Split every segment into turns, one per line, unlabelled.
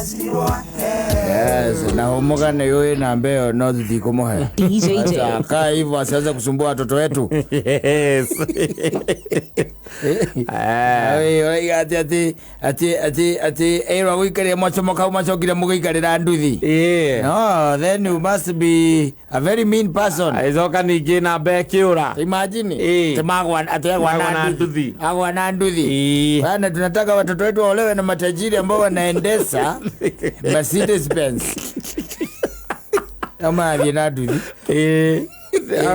Yes, na humuka nĩ yũĩ namba ĩyo no tũtikũmũhe.
DJ J.
Acha kaa hivyo asianze kusumbua watoto wetu.
Yes. Eh.
Ũraiga atĩ atĩ atĩ atĩ atĩ ĩrwa gũikaria mwacomoka hau mwacokire mũgĩikarĩra nduthi.
Ĩĩ.
No, then you must be a very mean person.
Agĩcoka ningĩ namba ĩkĩũra.
Imagine.
Ĩĩ.
Atĩ magwa atĩ agwa
Magwa
na
na
nduthi.
nduthi.
Agwa na nduthi.
Ĩĩ.
Bana, tunataka watoto wetu waolewe na matajiri ambao wanaendesha Mercedes Benz. Ama athiĩ na nduthi.
Ĩĩ.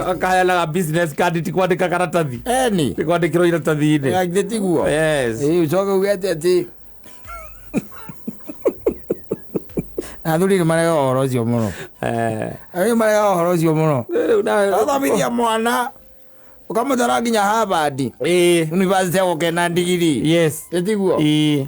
Akaheanaga business card ti kwandĩka karatathi.
Eni.
Ti kwandĩkĩrwo iratathi-inĩ.
Githĩ tiguo?
Yes.
Ĩĩ, ũcoke uge atĩ atĩ na athuri nĩ maregaga ũhoro ũcio mũno.
Eh.
Athuri nĩ maregaga ũhoro ũcio mũno.
Rĩu nawe-
Ũgathomithia mwana ũkamũtwara nginya Harvard
Ĩĩ.
University agũkena ndigiri.
Yes.
Ĩ tiguo?
Ĩĩ.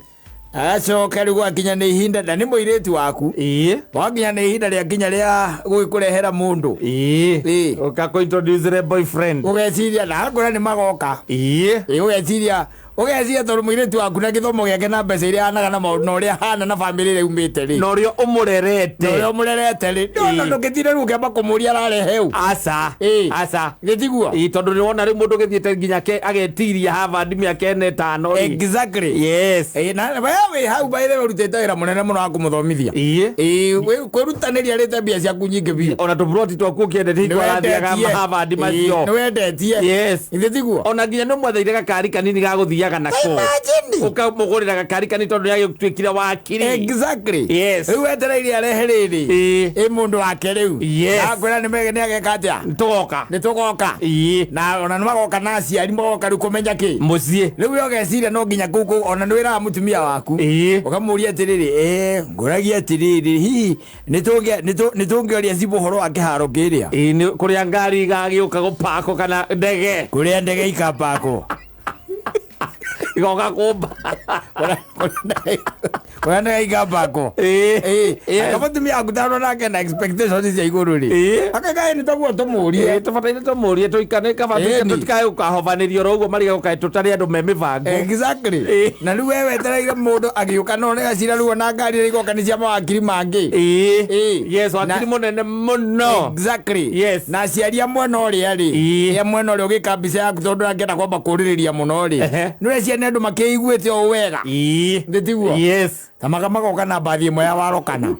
Agacoka rĩu gwakinya nĩ ihinda na nĩ mũirĩtu waku.
Ĩĩ.
Wakinya nĩ ihinda rĩa nginya rĩa gũgĩkũrehera mũndũ.
Ĩĩ.
Ĩĩ.
Ũkakũ-introduce boyfriend.
Ũgeciria na akwĩra nĩ magoka.
Ĩĩ.
Ĩ ũgeciria ũgeciria tondũ mũirĩtu waku na gĩthomo gĩake na mbeca iria anaga na maũndũ na ũrĩa ahana na bamĩrĩ ĩrĩa umĩte rĩ.
Na ũrĩa ũmũrerete.
Na ũrĩa ũmũrerete rĩ. Ndona
Ĩĩ.
ndũngĩtinda rĩu ũkĩamba kũmũria ararehe ũ.
Aca.
Ĩĩ.
Aca.
Githĩ tiguo?
Ĩĩ, tondũ nĩ wona rĩu mũndũ ũgĩthiĩte nginya agetiria Harvard mĩaka ĩna ĩtano rĩ.
Exactly.
Yes.
Ĩĩ, na we wĩ hau by the way ũrutĩte wĩra mũnene mũno wa kũmũthomithia.
Ĩĩ.
Ĩĩ, kwĩrutanĩria arĩte mbia ciaku nyingĩ biũ.
Ona tũburoti twaku ũkĩendete hingo arathiaga Harvard macio.
Nĩ wendetie.
Yes.
Githĩ tiguo?
Ona nginya nĩ ũmwetheire gakari kanini ga gũthiaga nako.
Imagine.
Ũkamũgũrĩra gakari kanini tondũ nĩ agĩtuĩkire wakiri.
Exactly.
Yes.
Rĩu wetereire arehe rĩrĩ.
Ĩĩ.
Ĩ mũndũ wake rĩu.
Yes.
Na akwĩra nĩ ageka atĩa?
Tũgoka.
Nĩ tũgoka.
Ĩĩ.
Na ona nĩ magoka na aciari magoka rĩu kũmenya kĩ.
Mũciĩ.
Rĩu we ũgeciria no nginya kũu kũu ona nĩ wĩraga mũtumia waku.
Ĩĩ.
Ũkamũria atĩrĩrĩ, ĩ ngũragia atĩrĩrĩ, hihi nĩ tũngĩoria cibũ ũhoro wa kĩharo kĩrĩa?
Ĩĩ, nĩ kũrĩa ngari igagĩũka gũpakwo kana ndege
Kũrĩa ndege ikapakwo.
igoka kũmba.
Kũrĩa ndege ikapakwo.
Ĩĩ.
Ĩĩ.
Yes.
Anga mũtumia waku tondũ nake na expectations cia igũrũ rĩ.
Ĩĩ.
Akakaĩ nĩ taguo tũmũrie.
Ĩĩ, tũbataire tũmũrie tũikane kaba
Ĩni.
tũtikae gũkahobanĩrio oro ũguo mariga gũkae tũtarĩ andũ me mĩbango.
Exactly.
Ĩĩ.
Na rĩu we wetereire mũndũ agĩũka no nĩ gacira rĩu ona ngari ĩrĩa igoka nĩ cia mawakiri mangĩ.
Ĩĩ.
Ĩĩ.
Yes, wakiri
Na-
mũnene mũno.
Exactly.
Yes.
Na aciari a mwena ũrĩa rĩ.
Ĩĩ.
Ya mwena ũrĩa ũgĩka mbica yaku tondũ ndũrakĩenda kwamba kũrĩrĩria mũno rĩ.
Ehe.
Nĩ ũreciria nĩ andũ makĩiguĩte o wega.
Ĩĩ.
Nĩ tiguo?
Yes.
Ta magoka na mbathi ĩmwe ya warokana.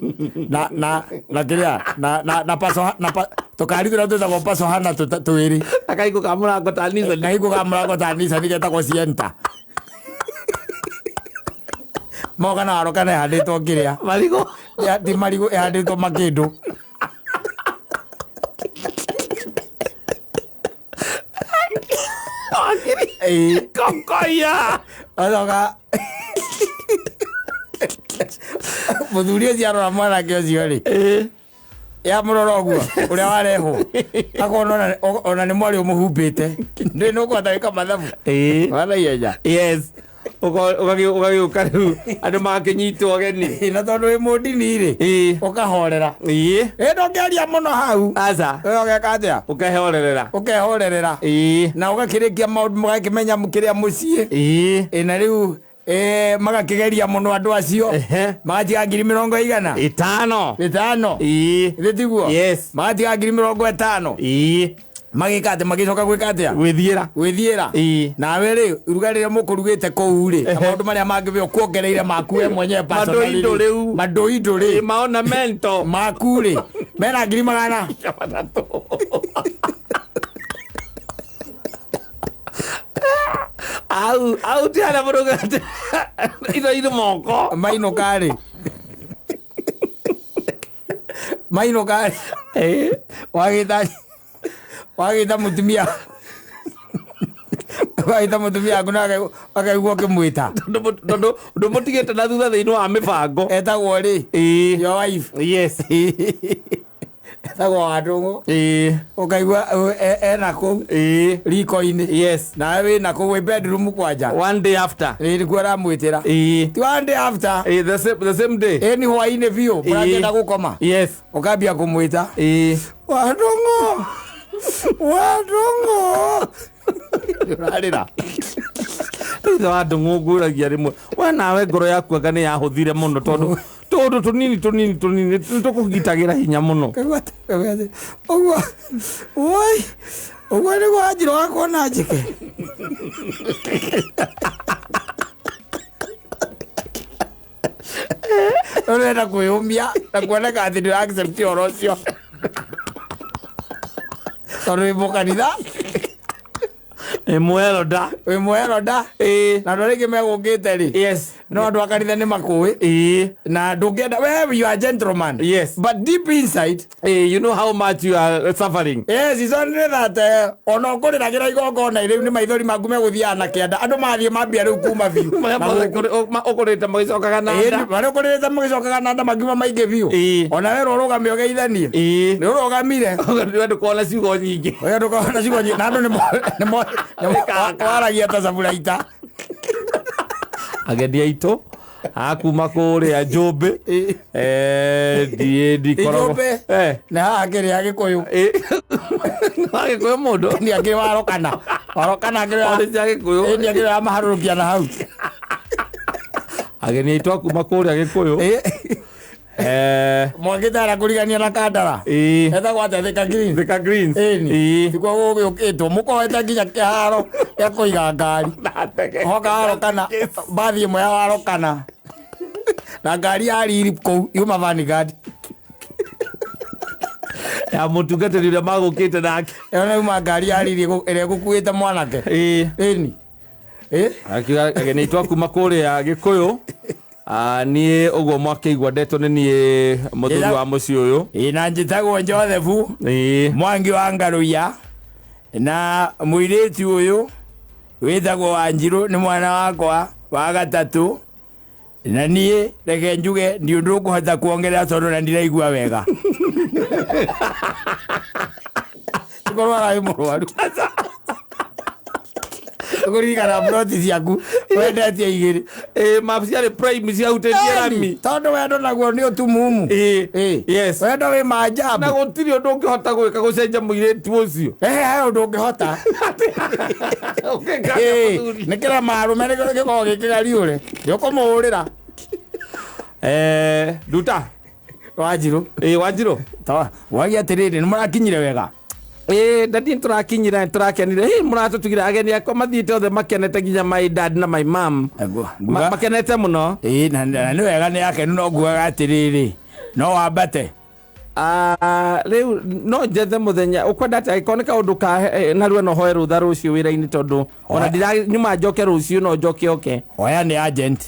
Na na na kĩrĩa na na na paso na pa, tũkari tũrĩa twĩtagwo paso hana twĩrĩ.
Akaigũ ka mũrango ta Nissan.
Kahingo ka mũrango ta Nissan getagwo Sienta. Moka na warokana ĩhandĩtwo kĩrĩa.
Marigũ.
Ya, ti marigũ ĩhandĩtwo makĩndũ.
Wakiri.
Ĩĩ.
Kokoya.
Acoka mũthuri ũcio arora mwanake ũcio rĩ
Ĩĩ.
yamũrora ũguo ũrĩa warehwo akona ona nĩ mwarĩ ũmũhumbĩte ndĩ nũkũhota gwĩka mathabu
Ĩĩ.
wana ihenya
Yes. Ũgagĩũka rĩu andũ magakĩnyitwo ũgeni.
na tondũ wĩ mũndini rĩ
Ĩĩ.
ũkahorera
Ĩĩ.
ĩ ndũngĩaria mũno hau
Aca.
we ũgeka atĩa
Ũkehorerera.
ũkehorerera
Ĩĩ.
na ũgakĩrĩkia maũndũ mũgakĩmenya kĩrĩa mũciĩ
Ĩĩ.
ĩ na rĩu ĩ, magakĩgeria mũno andũ acio
Ehe.
magatiga ngiri mĩrongo igana
Ĩtano.
ĩtano
Ĩĩ.
ithĩ tiguo
Yes.
magatiga ngiri mĩrongo ĩtano
Ĩĩ.
magĩka atĩ magĩcoka gwĩka atĩa
Gwĩthiĩra.
gwĩthiĩra
Ĩĩ.
nawe rĩ iruga rĩrĩa mũkũrugĩte kũu rĩ na maũndũ marĩa mangĩ we ũkuongereire maku we mwenyewe personally
Madũindo
rĩ.
rĩu.
madũindo rĩ
Ĩĩ, maornamento.
maku rĩ mena ngiri magana
Matatũ. Au, au ti harĩa mũndũ indo irĩ moko.
mainũka rĩ mainũka rĩ
Ĩĩ.
wagĩta wagĩta mũtumia wagĩta mũtumia waku na akaigua ũkĩmwĩta
Tondũ ndũmũtigĩte na thutha thĩinĩ wa mĩbango.
etagwo rĩ
Ĩĩ.
your wife
Yes.
etagwo Wandũng'ũ
Ĩĩ.
ũkaigua ena kũu
Ĩĩ.
riko-inĩ
Yes.
nawe wĩna kũu wĩ bedroom kwanja
One day after.
ĩĩ nĩkuo aramwĩtĩra
Ĩĩ.
ti one day after
Ĩĩ, the same day.
ĩĩ nĩ hwaĩ-inĩ biũ mũrakĩenda gũkoma
Yes.
ũkambia kũmwĩta
Ĩĩ.
Wandũng'ũ Wandũng'ũ ũrarĩra
Rĩu ithe wa ndũng'ũ ngwĩragia rĩmwe we nawe ngoro yaku anga nĩ yahũthire mũno tondũ tũndũ tũnini tũnini tũnini nĩ tũkũgitagĩra hinya mũno.
Kaigua ũguo woi ũguo nĩguo Wanjirũ wakwa na njĩke. Ũrenda kwĩyũmia na kuoneka atĩ ndũra accept ũhoro ũcio tondũ wĩ mũkanitha.
Ĩ mwelda.
Wĩ mweroda.
Ĩ.
Na andũ arĩa aingĩ megũkĩte rĩ,
Yes.
no andũ a kanitha nĩ makũĩ
Ĩ.
na ndũngĩenda we, you are a gentleman.
Yes.
But deep inside,
Ĩ, you know how much you are suffering.
Yes, it's only that ona ũkũrĩragĩra igongona rĩu nĩ maithori maku megũthiaga na kĩanda andũ mathiĩ mambia rĩu kuma biũ.
Marĩa
Na
mothe
gũkũ-
ũkũrĩte magĩcokaga na
Ĩĩ,
nda.
marĩa ũkũrĩrĩte magĩcokaga na nda makiuma maingĩ biũ.
Ĩĩ.
Ona we ũrũgame ũgeithanie.
Ĩ.
Nĩ ũrũgamire.
We ndũkona ciugo nyingĩ.
We ndũkona ciugo nyingĩ na andũ nĩ waragia ta caburaita.
Ageni aitũ akuma kũrĩa Njũmbĩ.
Ĩĩ.
Eh, ndiĩ ndikoragwo.
Njũmbĩ.
Eh.
Na haha akĩrĩ Agĩkũyũ.
Ĩ. Agĩkũyũ mũndũ.
Nĩ akĩrĩ warokana. Warokana akĩrĩ
Othe cia Gĩkũyũ.
Ĩĩ, nĩ akĩrĩ wa maharũrũkia na hau.
Ageni aitũ akuma kũrĩa Gĩkũyũ.
Ĩĩ.
Eh,
Mwakĩte harĩa kũrigania na Kandara.
Ĩĩ.
Etagwo atĩa Thika Green.
Thika Greens.
Ĩni.
Ĩĩ.
Tikuo gũgĩũkĩtwo mũkoete nginya kĩharo gĩa kũiga ngari. Hoka warokana mbathi ĩmwe ya warokana na ngari ya riri kũu yuma Vanguard.
Ya mũtungatĩri ũrĩa magũkĩte nake.
Ĩyo nĩ yuma ngari ya riri ĩrĩa ĩgũkuĩte mwanake.
Ĩĩ.
Ĩni. Ĩ?
Akiuga ageni aitũ akuma kũrĩa Gĩkũyũ. Ah, niĩ ũguo mwakĩigua ndetwo nĩ niĩ mũthuri wa mũciĩ ũyũ.
Ĩ, na njĩtagwo Joseph
Ĩĩ.
Mwangi wa Ngaruiya na mũirĩtu ũyũ wĩtagwo Wanjirũ nĩ mwana wakwa wa gatatũ na niĩ reke njuge ndi ũndũ ũkũhota kuongerera tondũ na ndiraigua wega. Tũkorwo ararĩ mũrwaru. Ũkũririkana ploti ciaku wendetie igĩrĩ.
Ĩĩ, ma ciarĩ prime ciahutĩtie rami.
Tondũ wendo naguo nĩ ũtumumu.
Ĩĩ.
Ĩĩ.
Yes.
Wendo wĩ maajabu.
Na gũtirĩ ũndũ ũngĩhota gwĩka gũcenjia mũirĩtu ũcio.
He he ũndũ ũngĩhota.
Ũngĩka
Ĩĩ,
mũthuri.
nĩ kĩrema arũme nĩ gĩkoragwo gĩ kĩgariũre nĩ ũkũmũhũrĩra.
Eh, Nduta.
Wanjirũ.
Ĩĩ, Wanjirũ.
Wagia atĩrĩrĩ nĩ mũrakinyire wega.
Ĩĩ, ndadi nĩtũrakinyire nĩtũrakenire. Hĩ, mũratũtugire ageni akwa mathiĩte othe makenete nginya my dad na my mom. Makenete mũno.
Ĩĩ, na nĩ wega nĩ akenu no ngugaga atĩrĩrĩ no wambate.
Ah, rĩu no njethe mũthenya ũkwenda atĩa angĩkorwo nĩ kaũndũ ka narua no hoe rũtha rũciũ wĩra-inĩ tondũ ona ndira nyuma njoke rũciũ no njoke oke.
Oya nĩ agent.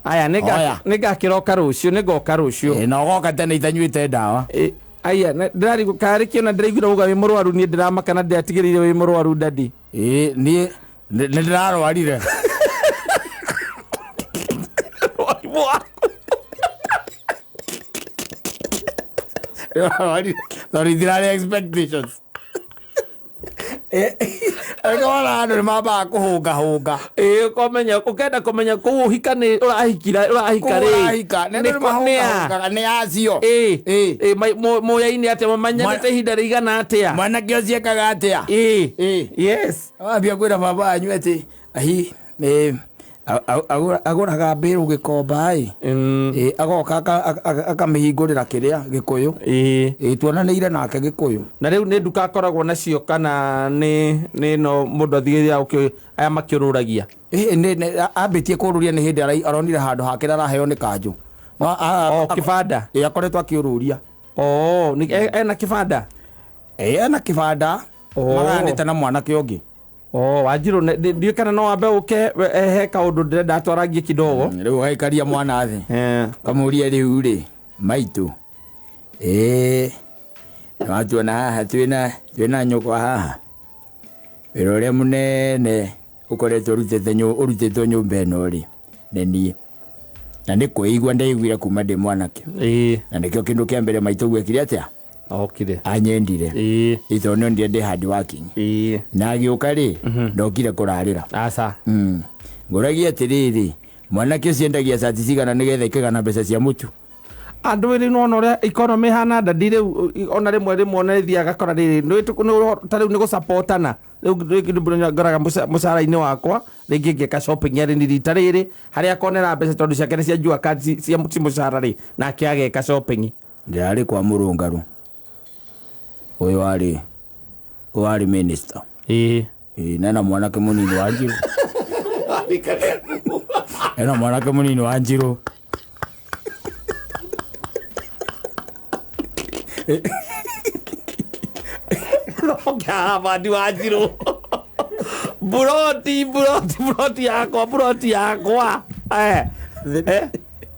Aya
Oya.
nĩngakĩroka rũciũ nĩngoka rũciũ.
Ĩĩ, na ũgoka tene itanyuĩte ndawa.
Ĩ, aya ndĩrarigwo karĩ kĩona ndĩraiguire uga wĩ mũrwaru niĩ ndĩramaka na ndĩratigĩrĩire wĩ mũrwaru dadi.
Ĩĩ, niĩ nĩ ndĩrarwarire. Ndĩrarwarire tondũ itirarĩ expectations. Reke wona andũ nĩ mambaga kũhũngahũnga.
Ĩĩ, ũkamenya ũkenda kũmenya kũu ũhika nĩ ũrahikira ũrahika rĩ.
Kũu ũrahika, nĩ andũ nĩ
Nĩ kũ- nĩ a?
mahũngahũngaga nĩ acio.
Ĩĩ.
Ĩĩ.
Ĩĩ, mũyaine atĩa mũmenyanĩte ihinda rĩigana atĩa?
Mwanake ũcio ekaga atĩa?
Ĩĩ.
Ĩĩ.
Yes.
Wambia kwĩra baba wanyu atĩ ahi agũraga mbĩrũ gĩkomba ĩ. Ĩĩ, agoka akamĩhingũrĩra kĩrĩa Gĩkũyũ.
Ĩĩ.
Ĩĩ, tuonanĩire nake Gĩkũyũ.
Na rĩu nĩ nduka akoragwo nacio kana nĩ no mũndũ athiaga aya makĩũrũragia?
Ĩĩ, ambĩtie kũũrũria nĩ hĩndĩ aronire handũ hake araheo nĩ kanjũ. No,
O, kĩbanda?
Ĩĩ, akoretwo akĩũrũria.
O, nĩ ena kĩbanda?
Ĩĩ, ena kĩbanda.
O.
Magayanĩte na mwanake ũngĩ.
O, Wanjirũ, ndiũĩ kana no wambe ũke, he kaũndũ ndĩrenda twarangie kidogo.
Rĩu ũgaikaria mwana thĩ.
Eh.
Kamũrie rĩu rĩ, maitũ. Ĩĩ, nĩwatuona haha twĩna nyũkwa haha. Wĩra ũrĩa mũnene ũkoretwo ũrutĩtwo nyũmba ĩno rĩ, nĩ niĩ. Na nĩ kwĩigua ndaiguire kuma ndĩ mwanake.
Ĩĩ.
Na nĩkĩo kĩndũ kĩa mbere maitũ gwekire atĩa?
Okire.
Anyendire.
Ĩĩ.
Ĩĩ, tondũ nĩ ondire ndĩ hard working.
Ĩĩ.
Na agĩũka rĩ, ndokire kũrarĩra.
Aca.
Ngũragia atĩrĩrĩ, mwanake ũcio endagia cati cigana nĩgetha ikĩgana mbeca cia mũtu?
Andũ rĩu nĩwona ũrĩa economy ĩhana ndadi rĩu ona rĩmwe rĩmwe ona ĩthiaga gakora rĩrĩ ta rĩu nĩ gũsapotana rĩu rĩngĩ ngoraga mũcara-inĩ wakwa rĩngĩ ngeka shopping yarĩ nĩ rita rĩrĩ harĩa akonera mbeca tondũ ciake nĩ cia jua kali cia ti mũcara rĩ nake ageka shopping.
Ndĩrarĩ kwa mũrũngaru ũyũ warĩ ũyũ warĩ minister.
Ĩĩ.
Ĩĩ, nena mwanake mũnini wa Njirũ. Ena mwanake mũnini wa Njirũ.
Bandi wa Njirũ. Buroti buroti buroti yakwa buroti yakwa. Eh. Eh.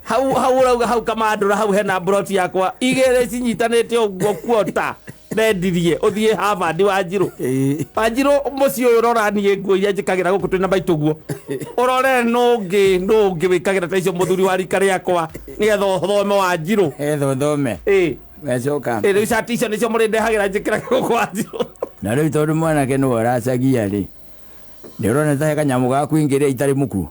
Hau hau ũrauga hau kamandũra hau hena buroti yakwa igĩrĩ cinyitanĩte ũguo kuota nendirie ũthiĩ Harvard wa Njirũ.
Ĩĩ.
Wanjirũ mũciĩ ũyũ ũrora niĩ nguo iria njĩkagĩra gũkũ twĩna maitũ guo ũrore nũngĩ nũngĩ wĩkagĩra ta icio mũthuri wa rika rĩakwa nĩgetha ũthome Wanjirũ.
Etha ũthome.
Ĩĩ.
Gacoka.
Ĩĩ rĩu cati icio nĩcio mũrĩndehagĩra njĩkĩrage gũkũ Wanjirũ.
Na rĩu tondũ mwanake nĩwe ũracagia rĩ, nĩ ũrona ta he kanyamũ ga kũingĩria itarĩ mũkuo?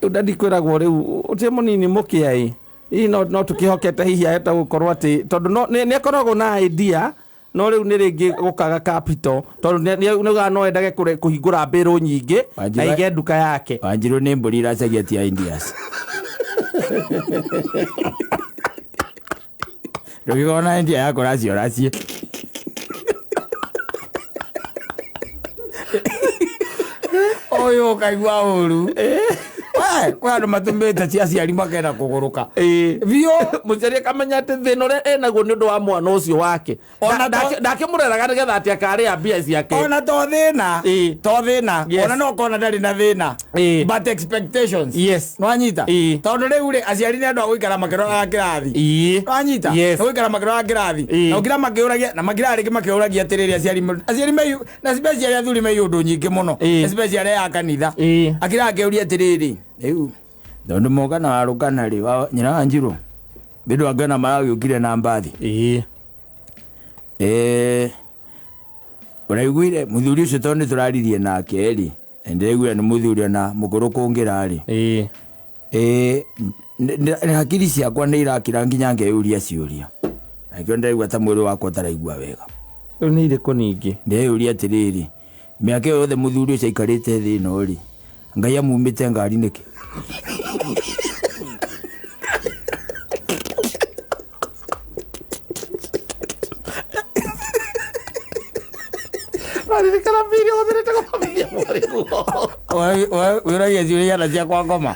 Rĩu ndadi kwĩragwo rĩu ũtirĩ mũnini mũkĩa ĩ hihi no tũkĩhokete hihi ahota gũkorwo atĩ tondũ no nĩ akoragwo na idea no rĩu nĩ rĩngĩ gũkaga capital tondũ nĩaugaga no endage kũhingũra mbĩrũ nyingĩ na
Wanjirũ
aige nduka yake.
Wanjirũ nĩ mbũri iracagia ti ideas. Ndũngĩkorwo idea ya kũracia ũracie. Ũyũ ũkaigua ũru. We, kwĩ andũ matũmĩte cia aciari makenda kũgũrũka.
Ĩĩ.
Biũ.
Mũciari akamenya atĩ thĩna ũrĩa enaguo nĩ ũndũ wa mwana ũcio wake.
Ona
Ndakĩmũreraga nĩgetha atĩ akarĩa mbia ciake.
Ona to thĩna.
Ĩĩ.
To thĩna.
Yes.
Ona no ũkona ndarĩ na thĩna.
Ĩĩ.
But expectations.
Yes.
Nĩwanyita?
Ĩĩ.
Tondũ rĩu rĩ, aciari nĩ andũ a gũikara makĩroraga kĩrathi.
Ĩĩ.
Nĩwanyita?
Yes.
Nĩ gũikara makĩroraga kĩrathi.
Ĩĩ.
Na ũkira makĩũragia, na makira rĩngĩ makĩũragia atĩrĩrĩ aciari aciari na especially athuri me ũndũ nyingĩ mũno.
Ĩĩ.
Especially ya kanitha.
Ĩĩ.
Akira akĩũria atĩrĩrĩ, rĩu tondũ moka na warũkana rĩ, nyina wa Njirũ, bĩndũ angĩona maragĩũkire na mbathi.
Ĩĩ.
Ũraiguire mũthuri ũcio tondũ nĩtũraririe nake rĩ, na ndĩraiguire nĩ mũthuri ona mũkũrũ kũngĩra rĩ.
Ĩĩ.
Hakiri ciakwa nĩ irakira nginya ngeyũria ciũria. Na nĩkĩo ndĩraigua ta mwĩrĩ wakwa ũtaraigua wega.
Rĩu nĩ irĩkũ ningĩ?
Ndĩreyũria atĩrĩrĩ, mĩaka ĩyo yothe mũthuri ũcio aikarĩte thĩ ĩno rĩ, Ngai amumĩte ngari nĩkĩ?
Waririkana mbiri ũhũthĩrĩte gũthomithia mwarĩ guo.
Wĩragia ciũria na cia kwa ngoma.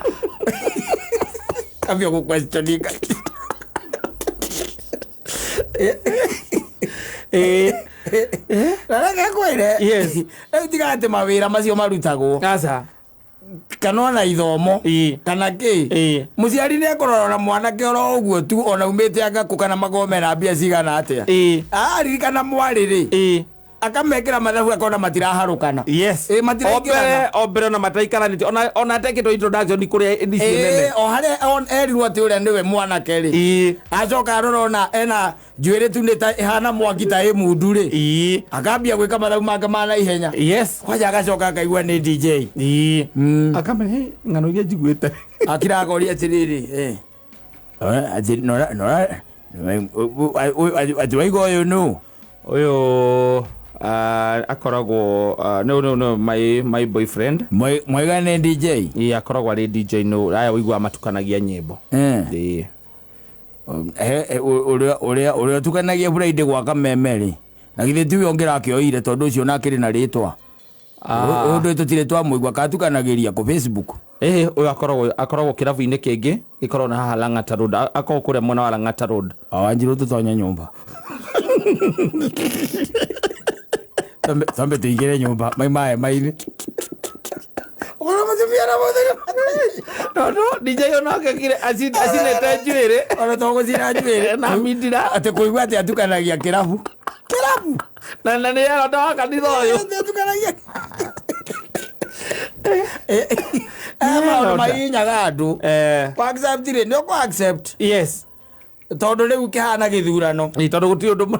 Ambia gũ-questioninga.
Ĩĩ.
Na reke ngwĩre.
Yes.
Rĩu tiga atĩ mawĩra macio marutagwo.
Aca.
Kana ona ithomo.
Ĩĩ.
Kana kĩ.
Ĩĩ.
Mũciari nĩ ekũrora mwanake oro ũguo tu ona umĩte anga kũ kana magome na mbia cigana atĩa.
Ĩĩ.
Aririkana mwarĩ rĩ.
Ĩĩ.
Akamekĩra mathabu akona matiraharũkana.
Yes.
Ĩĩ, matiraingĩrana.
Ombere ombere ona mataikaranĩtie ona ona atekĩtwo introduction kũrĩa icio nene.
Ĩĩ, o harĩa erirwo atĩ ũrĩa nĩwe mwanake rĩ.
Ĩĩ.
Acoka arora ona ena njuĩrĩ tu nĩ ta ĩhana mwaki ta ĩ mundu rĩ.
Ĩĩ.
Akambia gwĩka mathabu make ma naihenya.
Yes.
Kwanja agacoka akaigua nĩ DJ.
Ĩĩ. Akamenya "Hey, ng'ano iria njiguĩte.
Akira akoria atĩrĩrĩ, atĩ nora nora atĩ waigua ũyũ nũ?
Ũyũ akoragwo no no no my boyfriend.
Mwaiga nĩ DJ?
Ĩĩ akoragwo arĩ DJ no aya ũiguaga matukanagia nyĩmbo. Ĩĩ.
Ũrĩa ũrĩa ũtukanagia Friday gwa Kameme rĩ, na githĩ tiwe ũngĩrakĩoire tondũ ũcio ona akĩrĩ na rĩtwa. Ũyũ ndũĩ tũtirĩ twamũigua katukanagĩria kũ Facebook.
Ĩĩ ũyũ akoragwo kĩrabu-inĩ kĩngĩ gĩkoragwo na haha Lang'ata Road. Akoragwo kũrĩa mwena wa Lang'ata Road.
Wanjirũ tũtonye nyũmba. Twambe tũingĩre nyũmba maima hema-inĩ. Ũkora mũtumia na mũthuri.
No DJ onake kire acinĩte njuĩrĩ.
Ona to gũcina njuĩrĩ.
Na mindira.
Atĩ kũigua atĩ atukanagia kĩrabu. Kĩrabu.
Na nĩ eronda wa kanitha ũyũ.
Atĩ atukanagia. Maũndũ mahihinyaga andũ. Kũ accept rĩ, nĩ ũkũ accept.
Yes.
Tondũ rĩu kĩhana gĩthurano.
Ĩĩ, tondũ gũtirĩ ũndũ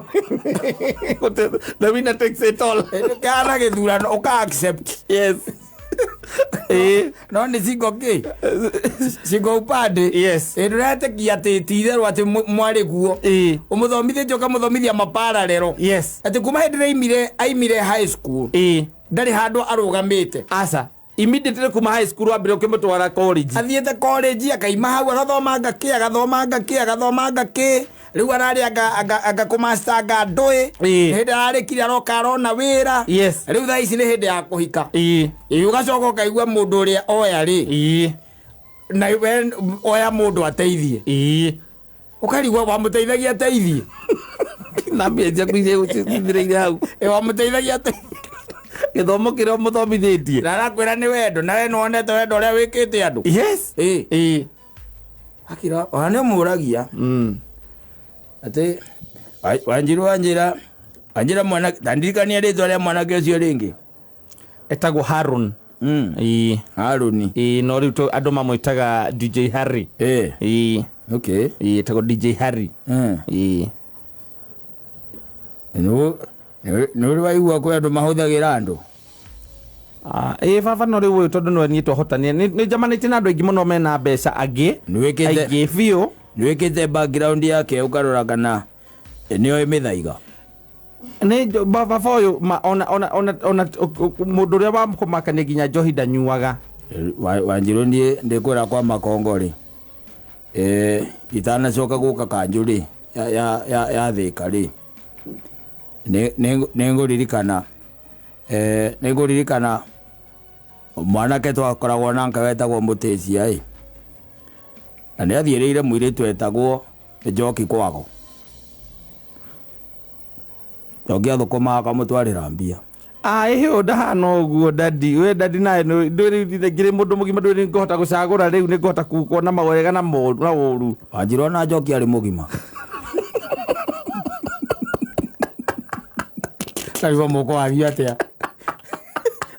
the winner takes it all.
Kĩhana gĩthurano, ũka accept.
Yes. Ĩĩ.
No nĩ single kĩ single upande.
Yes.
Ĩ, ndũretĩkia atĩ ti itherũ atĩ mwarĩ guo.
Ĩĩ.
Ũmũthomithĩtie ũkamũthomithia mapararero.
Yes.
Atĩ kuma hĩndĩ ĩrĩa aimire high school
Ĩĩ.
ndarĩ handũ arũgamĩte.
Aca, immediately kuma high school wambire ũkĩmũtwara college.
Athiĩte college, akaima hau, agathoma ngakĩ, agathoma ngakĩ, agathoma ngakĩ, rĩu ararĩ anga kũmaster anga ndũĩ.
Ĩĩ.
Hĩndĩ ararĩkire aroka arona wĩra.
Yes.
Rĩu thaa ici nĩ hĩndĩ ya kũhika.
Ĩĩ.
Ĩĩ, ũgacoka ũkaigua mũndũ ũrĩa oya rĩ,
Ĩĩ.
na we oya mũndũ ateithie.
Ĩĩ.
Ũkarigwo wamũteithagia ateithie.
Na mbia ciaku iria cithireire hau.
Ĩ, wamũteithagia ateithie.
Gĩthomo kĩrĩa ũmũthomithĩtie.
Na arakwĩra nĩ wendo, na we nĩwonete wendo ũrĩa wĩkĩte andũ.
Yes.
Ĩĩ.
Ĩĩ.
Akira ona nĩ ũmũragia atĩ Wanjiru, wanjĩra, wanjĩra mwana, tandirikania rĩtwa rĩa mwanake ũcio rĩngĩ.
Etagwo Harun. Ĩĩ.
Haruni.
Ĩĩ, no rĩu andũ mamwĩtaga DJ Harry.
Ĩĩ.
Ĩĩ.
Okay.
Ĩĩ, etagwo DJ Harry. Ĩĩ.
Nĩ ũrĩ waigua kwĩ andũ mahũthagĩra andũ?
Ah, ĩĩ baba, no rĩu ũyũ tondũ nĩwe niĩ twahotania, nĩ njamanĩtie na andũ aingĩ mũno mena mbeca angĩ.
Nĩ wĩkĩte
aingĩ biũ.
Nĩ wĩkĩte background yake ũkarora kana nĩoĩ mĩthaiga?
Nĩ baba ũyũ ona mũndũ ũrĩa wa kũmakania nginya njohi ndanyuaga.
Wanjiru, niĩ ndĩkwĩra kwa makongo rĩ, itanacoka gũka kanjũ rĩ, ya Thĩka rĩ, nĩ ngũririkana mwanake twakoragwo nake wetagwo Mũtĩcia ĩ, na nĩ athiĩrĩire mũirĩtu wetagwo Njoki kwago. Njoki athũkũmaga akamũtwarĩra mbia.
Ah, ĩhĩ, ũyũ ndahana ũguo daddy. We daddy, nawe ndũrĩ ngĩrĩ mũndũ mũgima, ndũrĩ ngũhota gũcagũra rĩu, nĩ ngũhota kuona mawega na moru na ũru.
Wanjiru, ona Njoki arĩ mũgima karigwo mũko wanyu atĩa.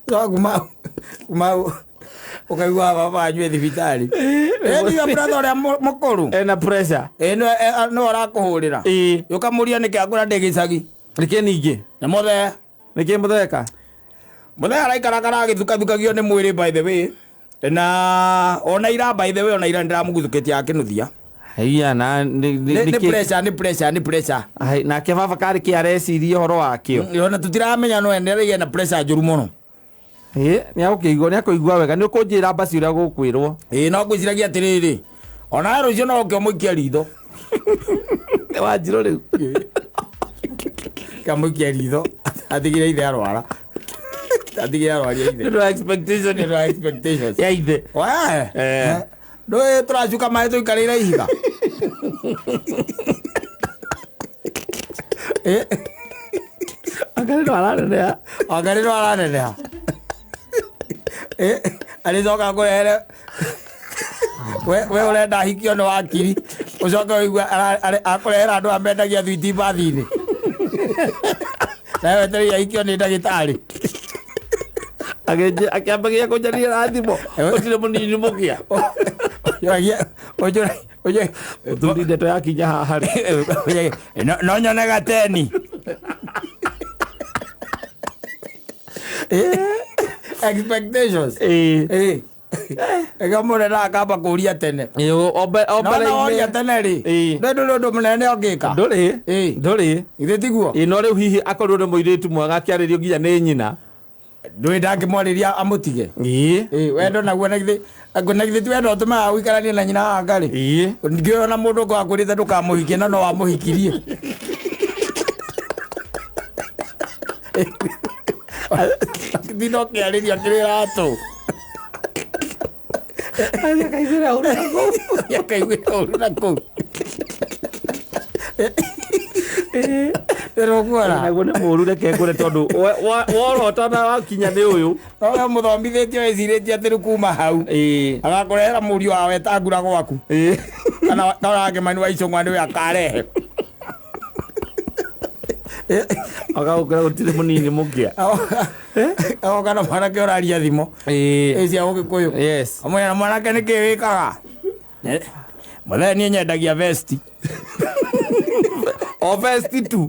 So kuma ũkaigua baba wanyu e thibitarĩ. Ĩ, brother ũrĩa mũkũrũ
ena pressure.
Ĩ, nĩwe ũrakũhũrĩra.
Ĩĩ.
Ũkamũria nĩkĩ akũra ndĩ gĩcagi.
Nĩkĩ ningĩ?
Nĩ mũthee.
Nĩkĩ mũtheka?
Mũthee araikara karagĩthukathukagia nĩ mwĩrĩ, by the way, na ona ira, by the way, ona ira nĩndĩramũguthũkĩtie akĩnuthia.
Haiya, na
nĩ
nĩkĩ?
Pressure, nĩ pressure, nĩ pressure.
Ai, nake baba karĩ kĩ areciria ũhoro wakĩo?
Ona tũtiramenya, no endereire na pressure njũru mũno.
Ĩ, nĩ akũigua wega, nĩ ũkũnjĩra mbaci ũrĩa gũkwĩrwo.
Ĩ, no ngwĩciragia atĩrĩrĩ, ona we rũciũ no ũke ũmũikie ritho.
Wanjirũ rĩu.
Kamũikie ritho atigire ithe arwara, atigire arwaria ithe.
Nĩ ũndũ wa expectation.
Nĩ ũndũ wa expectations
ya ithe.
We
Eh.
ndũĩ tũracuka maĩ tũikarĩire ihiga. Ĩ,
Anga nĩ araneneha.
Anga nĩ araneneha. Ĩ, arĩcoka kũrehere we ũrenda hikio nĩ wakiri, ũcoke ũigue akũrehera andũ a mendagia thwiti mbathi-inĩ, nawe wetereire ahikio nĩ ndagĩtarĩ.
Akĩambagia kũnjaria na thimũ, ũtirĩ mũnini mũkĩa. Mũthuri, ndeto yakinya haha rĩ.
No nyone gateni. Expectations.
Ĩĩ.
Ĩ, ĩga mũnene akamba kũria tene.
Ĩĩ, o
No na woria
mbere-inĩ.
tene rĩ,
Ĩĩ.
ndũrĩ ũndũ mũnene ũngĩka.
Ndũrĩ.
Ĩĩ.
Ndũrĩ.
Githĩ tiguo?
Ĩĩ, no rĩu hihi akorirwo nĩ mũirĩtu mwega akĩarĩrio nginya nĩ nyina.
Ndũĩ ndangĩmwarĩria amũtige.
Ĩĩ.
Ĩĩ, wendo naguo, na githĩ ti wendo ũtũmaga ũikaranie na nyina wanga rĩ?
Ĩĩ.
Ngĩona mũndũ ũngĩ wakwĩrĩte ndũkamũhikie na no wamũhikirie. Tinda ũkĩarĩria kĩrĩra atũ.
Akaiguĩra ũru na kũu.
Akaiguĩra ũru na kũu. Ĩrũkuona.
Naguo nĩ mũru, reke ngũre tondũ worota na wakinya nĩ ũyũ.
No we mũthomithĩtio wĩcirĩtie atĩ rĩu kuma hau
Ĩĩ.
agakũrehera mũriũ wa wetangura gwaku.
Ĩĩ.
Kana Kĩmani wa Icũng'wa nĩwe akarehe.
Agagũkĩra gũtirĩ mũnini mũkĩa.
Agoka na mwanake ũraria thimo
Ĩĩ.
ĩ cia Ũgĩkũyũ.
Yes.
Amwĩra, mwanake, nĩkĩ wĩkaga? Mũthee, niĩ nyendagia vesti.
O vesti tu.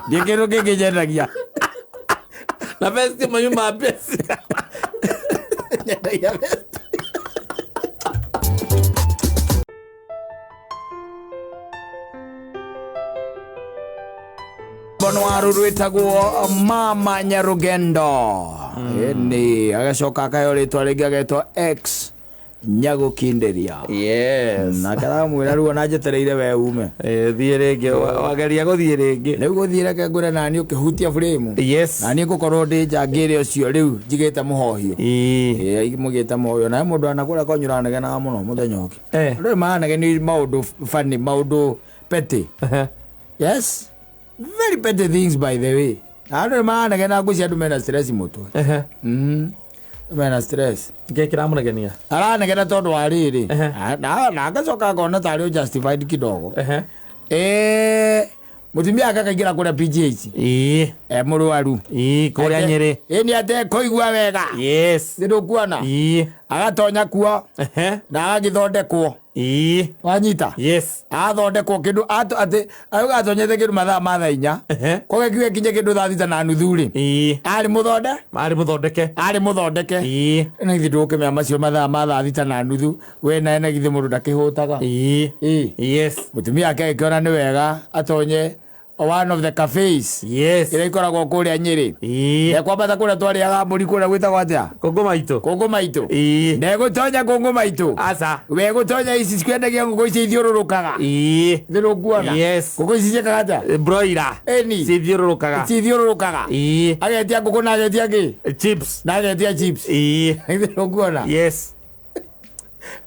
Ndiĩ kĩndũ kĩngĩ nyendagia.
Na vesti ĩmwe yuma mbeca.
Ndaiga vest. Bono waru rwĩtagwo Mama Nyarugendo. Ĩni agacoka akaheo rĩtwa rĩngĩ agetwo X Nyagũkinderia.
Yes.
Na karamwĩra rĩu ona njetereire we ume.
Eh, thiĩ rĩngĩ wageria gũthiĩ rĩngĩ.
Rĩu gũthiĩ reke ngwĩre nani ũkĩhutia frame.
Yes.
Na niĩ ngũkorwo ndĩ nja ngĩre ũcio rĩu njigĩte mũhohio.
Ĩĩ.
Ĩĩ mũgĩte mũhohio. Nawe mũndũ anakũrĩa kwanyu ũranegenaga mũno mũthenya ũngĩ.
Eh.
Andũ maranegenia maũndũ funny, maũndũ petty.
Ehe.
Yes. Very petty things by the way. Andũ nĩ maranegena ngwĩciria andũ mena stress mũtwe.
Ehe.
Mena stress.
Kĩĩ kĩramũnegenia?
Aranegena tondũ wa rĩrĩ.
Ehe.
Na agacoka akona tarĩ justified kidogo.
Ehe.
Eh, mũtumia ake akaingĩra kũrĩa PGH.
Ĩĩ.
E mũrwaru.
Ĩĩ, kũrĩa Nyĩrĩ.
Ĩ nĩ atekũigua wega.
Yes.
Nĩ ndũkuona.
Ĩĩ.
Agatonya kuo
Ehe.
na agagĩthondekwo.
Ĩĩ.
Wanyita?
Yes.
Athondekwo kĩndũ atĩ auga atonyete kĩndũ mathaa ma thaa inya.
Ehe.
Koguo kiuge kinye kĩndũ thaa thita na nuthu rĩ.
Ĩĩ.
Arĩ mũthonde?
Marĩ mũthondeke.
Arĩ mũthondeke.
Ĩĩ.
Na githĩ ndũgũkĩmenya macio mathaa ma thaa thita na nuthu we nawe na githĩ mũndũ ndakĩhũtaga.
Ĩĩ.
Ĩĩ.
Yes.
Mũtumia ake agĩkĩona nĩ wega atonye one of the cafes
Yes.
ĩrĩa ikoragwo kũrĩa Nyĩrĩ.
Ĩĩ.
Ndekwambata kũrĩa twarĩaga mbũri kũrĩa gwĩtagwo atĩa?
Kũngũ maitũ.
Kũngũ maitũ.
Ĩĩ.
Ndegũtonya kũngũ maitũ.
Aca.
We gũtonya ici cikwendagia ngũkũ ici ithiũrũrũkaga.
Ĩĩ.
Nĩ ndũkuona?
Yes.
Ngũkũ ici ciĩkaga atĩa?
Broiler.
Ĩni.
Cithiũrũrũkaga.
Cithiũrũrũkaga.
Ĩĩ.
Agetia ngũkũ na agetia kĩ?
Chips.
Na agetia chips.
Ĩĩ.
Nĩ ndũkuona?
Yes.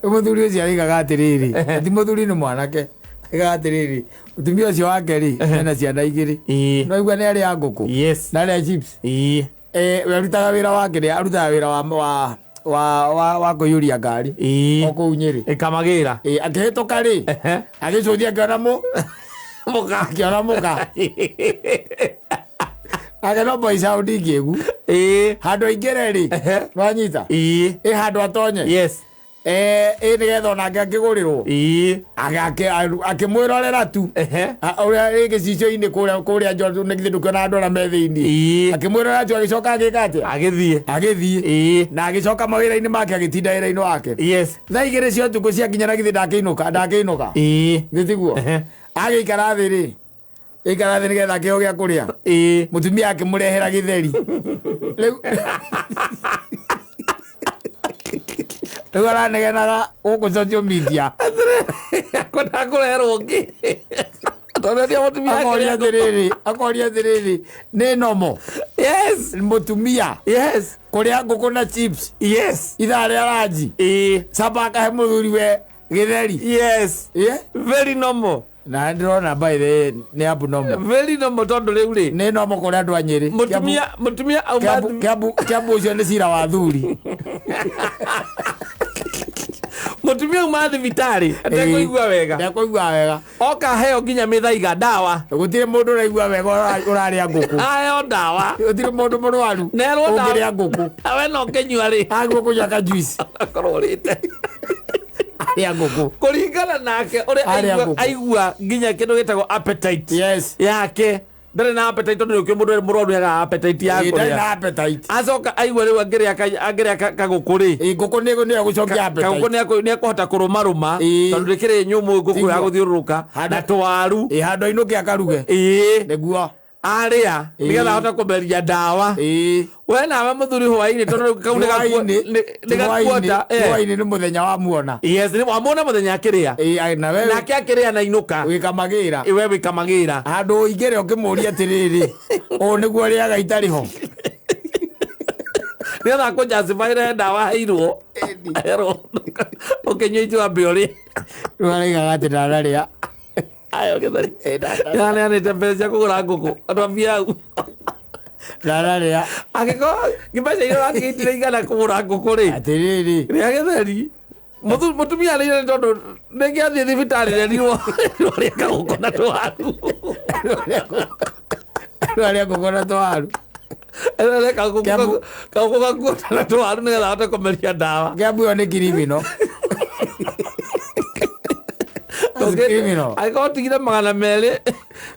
Mũthuri ũcio arĩgaga atĩrĩrĩ, ti mũthuri nĩ mwanake. Arĩgaga atĩrĩrĩ, mũtumia ũcio wake rĩ, ena ciana igĩrĩ.
Ĩĩ.
No igua nĩ arĩa ngũkũ.
Yes.
Na arĩa chips.
Ĩĩ.
Eh, we arutaga wĩra wake rĩ, arutaga wĩra wa kũiyũria ngari.
Ĩĩ.
O kũu Nyĩrĩ.
Ĩkamagĩra.
Ĩ, akĩhĩtũka rĩ,
Ehe.
agĩcũthia akĩona mũ
Mũka.
akĩona mũka. Ake no boy sound ingĩgu.
Ĩĩ.
Handũ aingĩre rĩ,
Ehe.
nĩwanyita?
Ĩĩ.
Ĩ handũ atonye.
Yes.
Eh, ĩ nĩgetha onake akĩgũrĩrwo.
Ĩĩ.
Akĩmwĩrorera tu.
Ehe.
Ũrĩa ĩ gĩcicio-inĩ kũrĩa kũrĩa nja nĩ githĩ ndũkĩona andũ arĩa me thĩinĩ.
Ĩĩ.
Akĩmwĩrorera tu agĩcoka agĩka atĩa?
Agĩthiĩ.
Agĩthiĩ.
Ĩĩ.
Na agĩcoka mawĩra-inĩ make agĩtinda wĩra-inĩ wake.
Yes.
Thaa igĩrĩ cia ũtukũ ciakinya na githĩ ndakĩinũka ndakĩinũka.
Ĩĩ.
Nĩ tiguo?
Ehe.
Agĩikara thĩ rĩ, aikara thĩ nĩgetha akĩheo gĩa kũrĩa.
Ĩĩ.
Mũtumia akĩmũrehera gĩtheri. Rĩu rĩu aranegenaga gũkũ social media.
Kwenda kũreherwo ngĩ. Tondũ nĩ mũtumia
Akoria atĩrĩrĩ, akoria atĩrĩrĩ, nĩ nomo.
Yes.
Mũtumia
Yes.
kũrĩa ngũkũ na chips
Yes.
ithaa rĩa ranji.
Ĩĩ.
Caba akahe mũthuri we gĩtheri.
Yes.
Ĩĩ.
Very normal.
Na ndĩrona by the way nĩ abnormal.
Very normal tondũ rĩu rĩ.
Nĩ normal kũrĩ andũ a Nyĩrĩ.
Mũtumia mũtumia auma
Kiambu Kiambu ũcio nĩ cira wa athuri.
Mũtumia auma thibitarĩ atekũigua wega.
Ndekũigua wega.
Oka aheo nginya mĩthaiga ndawa.
Gũtirĩ mũndũ ũraigua wega ũrarĩa ngũkũ.
Aheo ndawa.
Gũtirĩ mũndũ mũrwaru
Nerwo ndawa.
ũngĩrĩa ngũkũ.
Ndawa ĩno ũkĩnyua rĩ.
Aguo kũnyua ka juice.
Akorwo ũrĩte.
Arĩa ngũkũ.
Kũringana nake ũrĩa
Arĩa
aigua
ngũkũ.
aigua nginya kĩndũ gĩtagwo appetite.
Yes.
Yake. Ndarĩ na appetite tondũ nĩũkĩũĩ mũndũ mũrwaru nĩagaga appetite ya
Ĩ, ndarĩ
kũrĩa.
na appetite.
Acoka aigua rĩu angĩrĩa kagũkũ rĩ.
Ĩ, ngũkũ nĩ nĩyo gũcokia
Kagũkũ
appetite.
nĩekũhota kũrũmarũma
Ĩ.
tondũ ndĩkĩrĩ nyũmũ ngũkũ ya
Tiguo.
gũthiũrũrũka na tũwaru.
Ĩ, handũ ainũke akaruge.
Ĩĩ.
Nĩguo.
Arĩa nĩgetha ahote kũmeria ndawa.
Ĩ.
We nawe mũthuri hwainĩ tondũ rĩu kau
Ti hwaĩ-inĩ, ti
nĩgakuota.
hwaĩ-inĩ, ti hwaĩ-inĩ nĩ mũthenya wa muona.
Yes, nĩ wamwona mũthenya akĩrĩa.
Ĩ, na we
Nake akĩrĩa na inũka.
wĩkamagĩra.
We wĩkamagĩra.
Handũ ũingĩre ũkĩmũria atĩrĩrĩ, ũũ nĩguo ũrĩaga itarĩ ho.
Nĩgetha akũjacifire ndawa aheirwo. Aherwo. Ũkĩnyua icio wambe ũrĩe.
Rĩu araigaga atĩ ndanarĩa.
Ayo gĩtheri. Nĩaneanĩte mbeca cia kũgũra ngũkũ. Andũ a biau.
Ndanarĩa.
Angĩkorwo mbeca iria ũrakĩitire igana kũgũra ngũkũ rĩ.
Atĩrĩrĩ.
Rĩa gĩtheri. Mũtumia arĩire nĩ tondũ rĩngĩ athiĩ thibitarĩ rerirwo rĩa kagũkũ na tũwaru.
Rĩu arĩa ngũkũ na tũwaru.
Rĩa kagũkũ
Kĩambu-
kagũkũ gakuota na tũwaru nĩgetha ahote kũmeria ndawa.
Kĩambu ĩyo nĩ criminal. Criminal.
Angĩkorwo tigire 200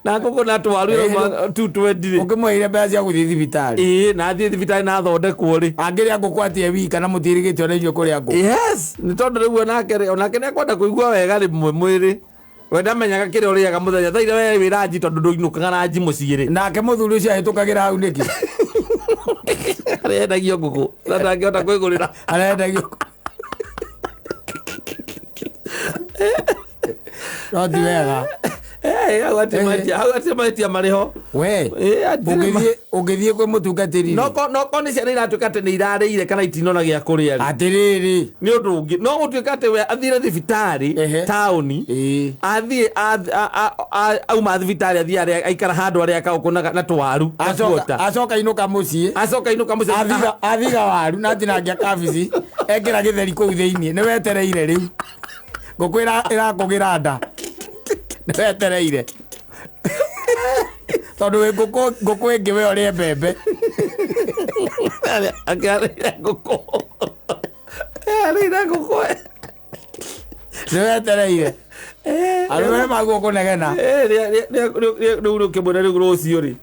na ngũkũ na twaru irauma 220 rĩ.
Ũkĩmwĩire mbeca cia gũthiĩ thibitarĩ.
Ĩĩ, na athiĩ thibitarĩ na athondekwo rĩ.
Angĩrĩa ngũkũ atie wika na mũtirĩgĩte ona inyuĩ kũrĩa ngũkũ.
Yes, nĩ tondũ rĩu onake rĩ, onake nĩ akwenda kũigua wega rĩmwe mwĩrĩ. We ndamenyaga kĩrĩa ũrĩaga mũthenya. Thaa iria we wĩ ranji tondũ ndũinũkaga ranji mũciĩ rĩ.
Nake mũthuri ũcio ahĩtũkagĩra hau nĩkĩ?
Arendagio ngũkũ na ndangĩhota kwĩgũrĩra.
Arendagio. No ti wega.
Eh, hau hatirĩ mahĩtia, hau hatirĩ mahĩtia marĩ ho.
We,
Ĩĩ, hatirĩ ma-
ũngĩthiĩ kwĩ mũtungatĩri
No ko no ko nĩ ciana iratuĩka atĩ nĩ irarĩire kana itinona gĩa kũrĩa rĩ.
Atĩrĩrĩ.
Nĩ ũndũ ũngĩ. No gũtuĩka atĩ we athire thibitarĩ
Ehe.
taũni.
Ĩĩ.
Athiĩ auma thibitarĩ athiĩ arĩa aikara handũ arĩa kaũkũ na twaru na
Acoka
tuota.
acoka inũka mũciĩ.
Acoka inũka mũciĩ.
Athiga waru na atinangia kabici ekĩra gĩtheri kũu thĩiniĩ nĩ wetereire rĩu ngũkũ ĩrakũgĩra nda nĩ wetereire tondũ wĩ ngũkũ ngũkũ ĩngĩ we ũrĩe mbembe.
Akĩarĩire ngũkũ. Arĩire ngũkũ.
Nĩ wetereire arũme nĩ maguo kũnegena.
Rĩu rĩu ũkĩmwĩra rĩu rũciũ rĩ,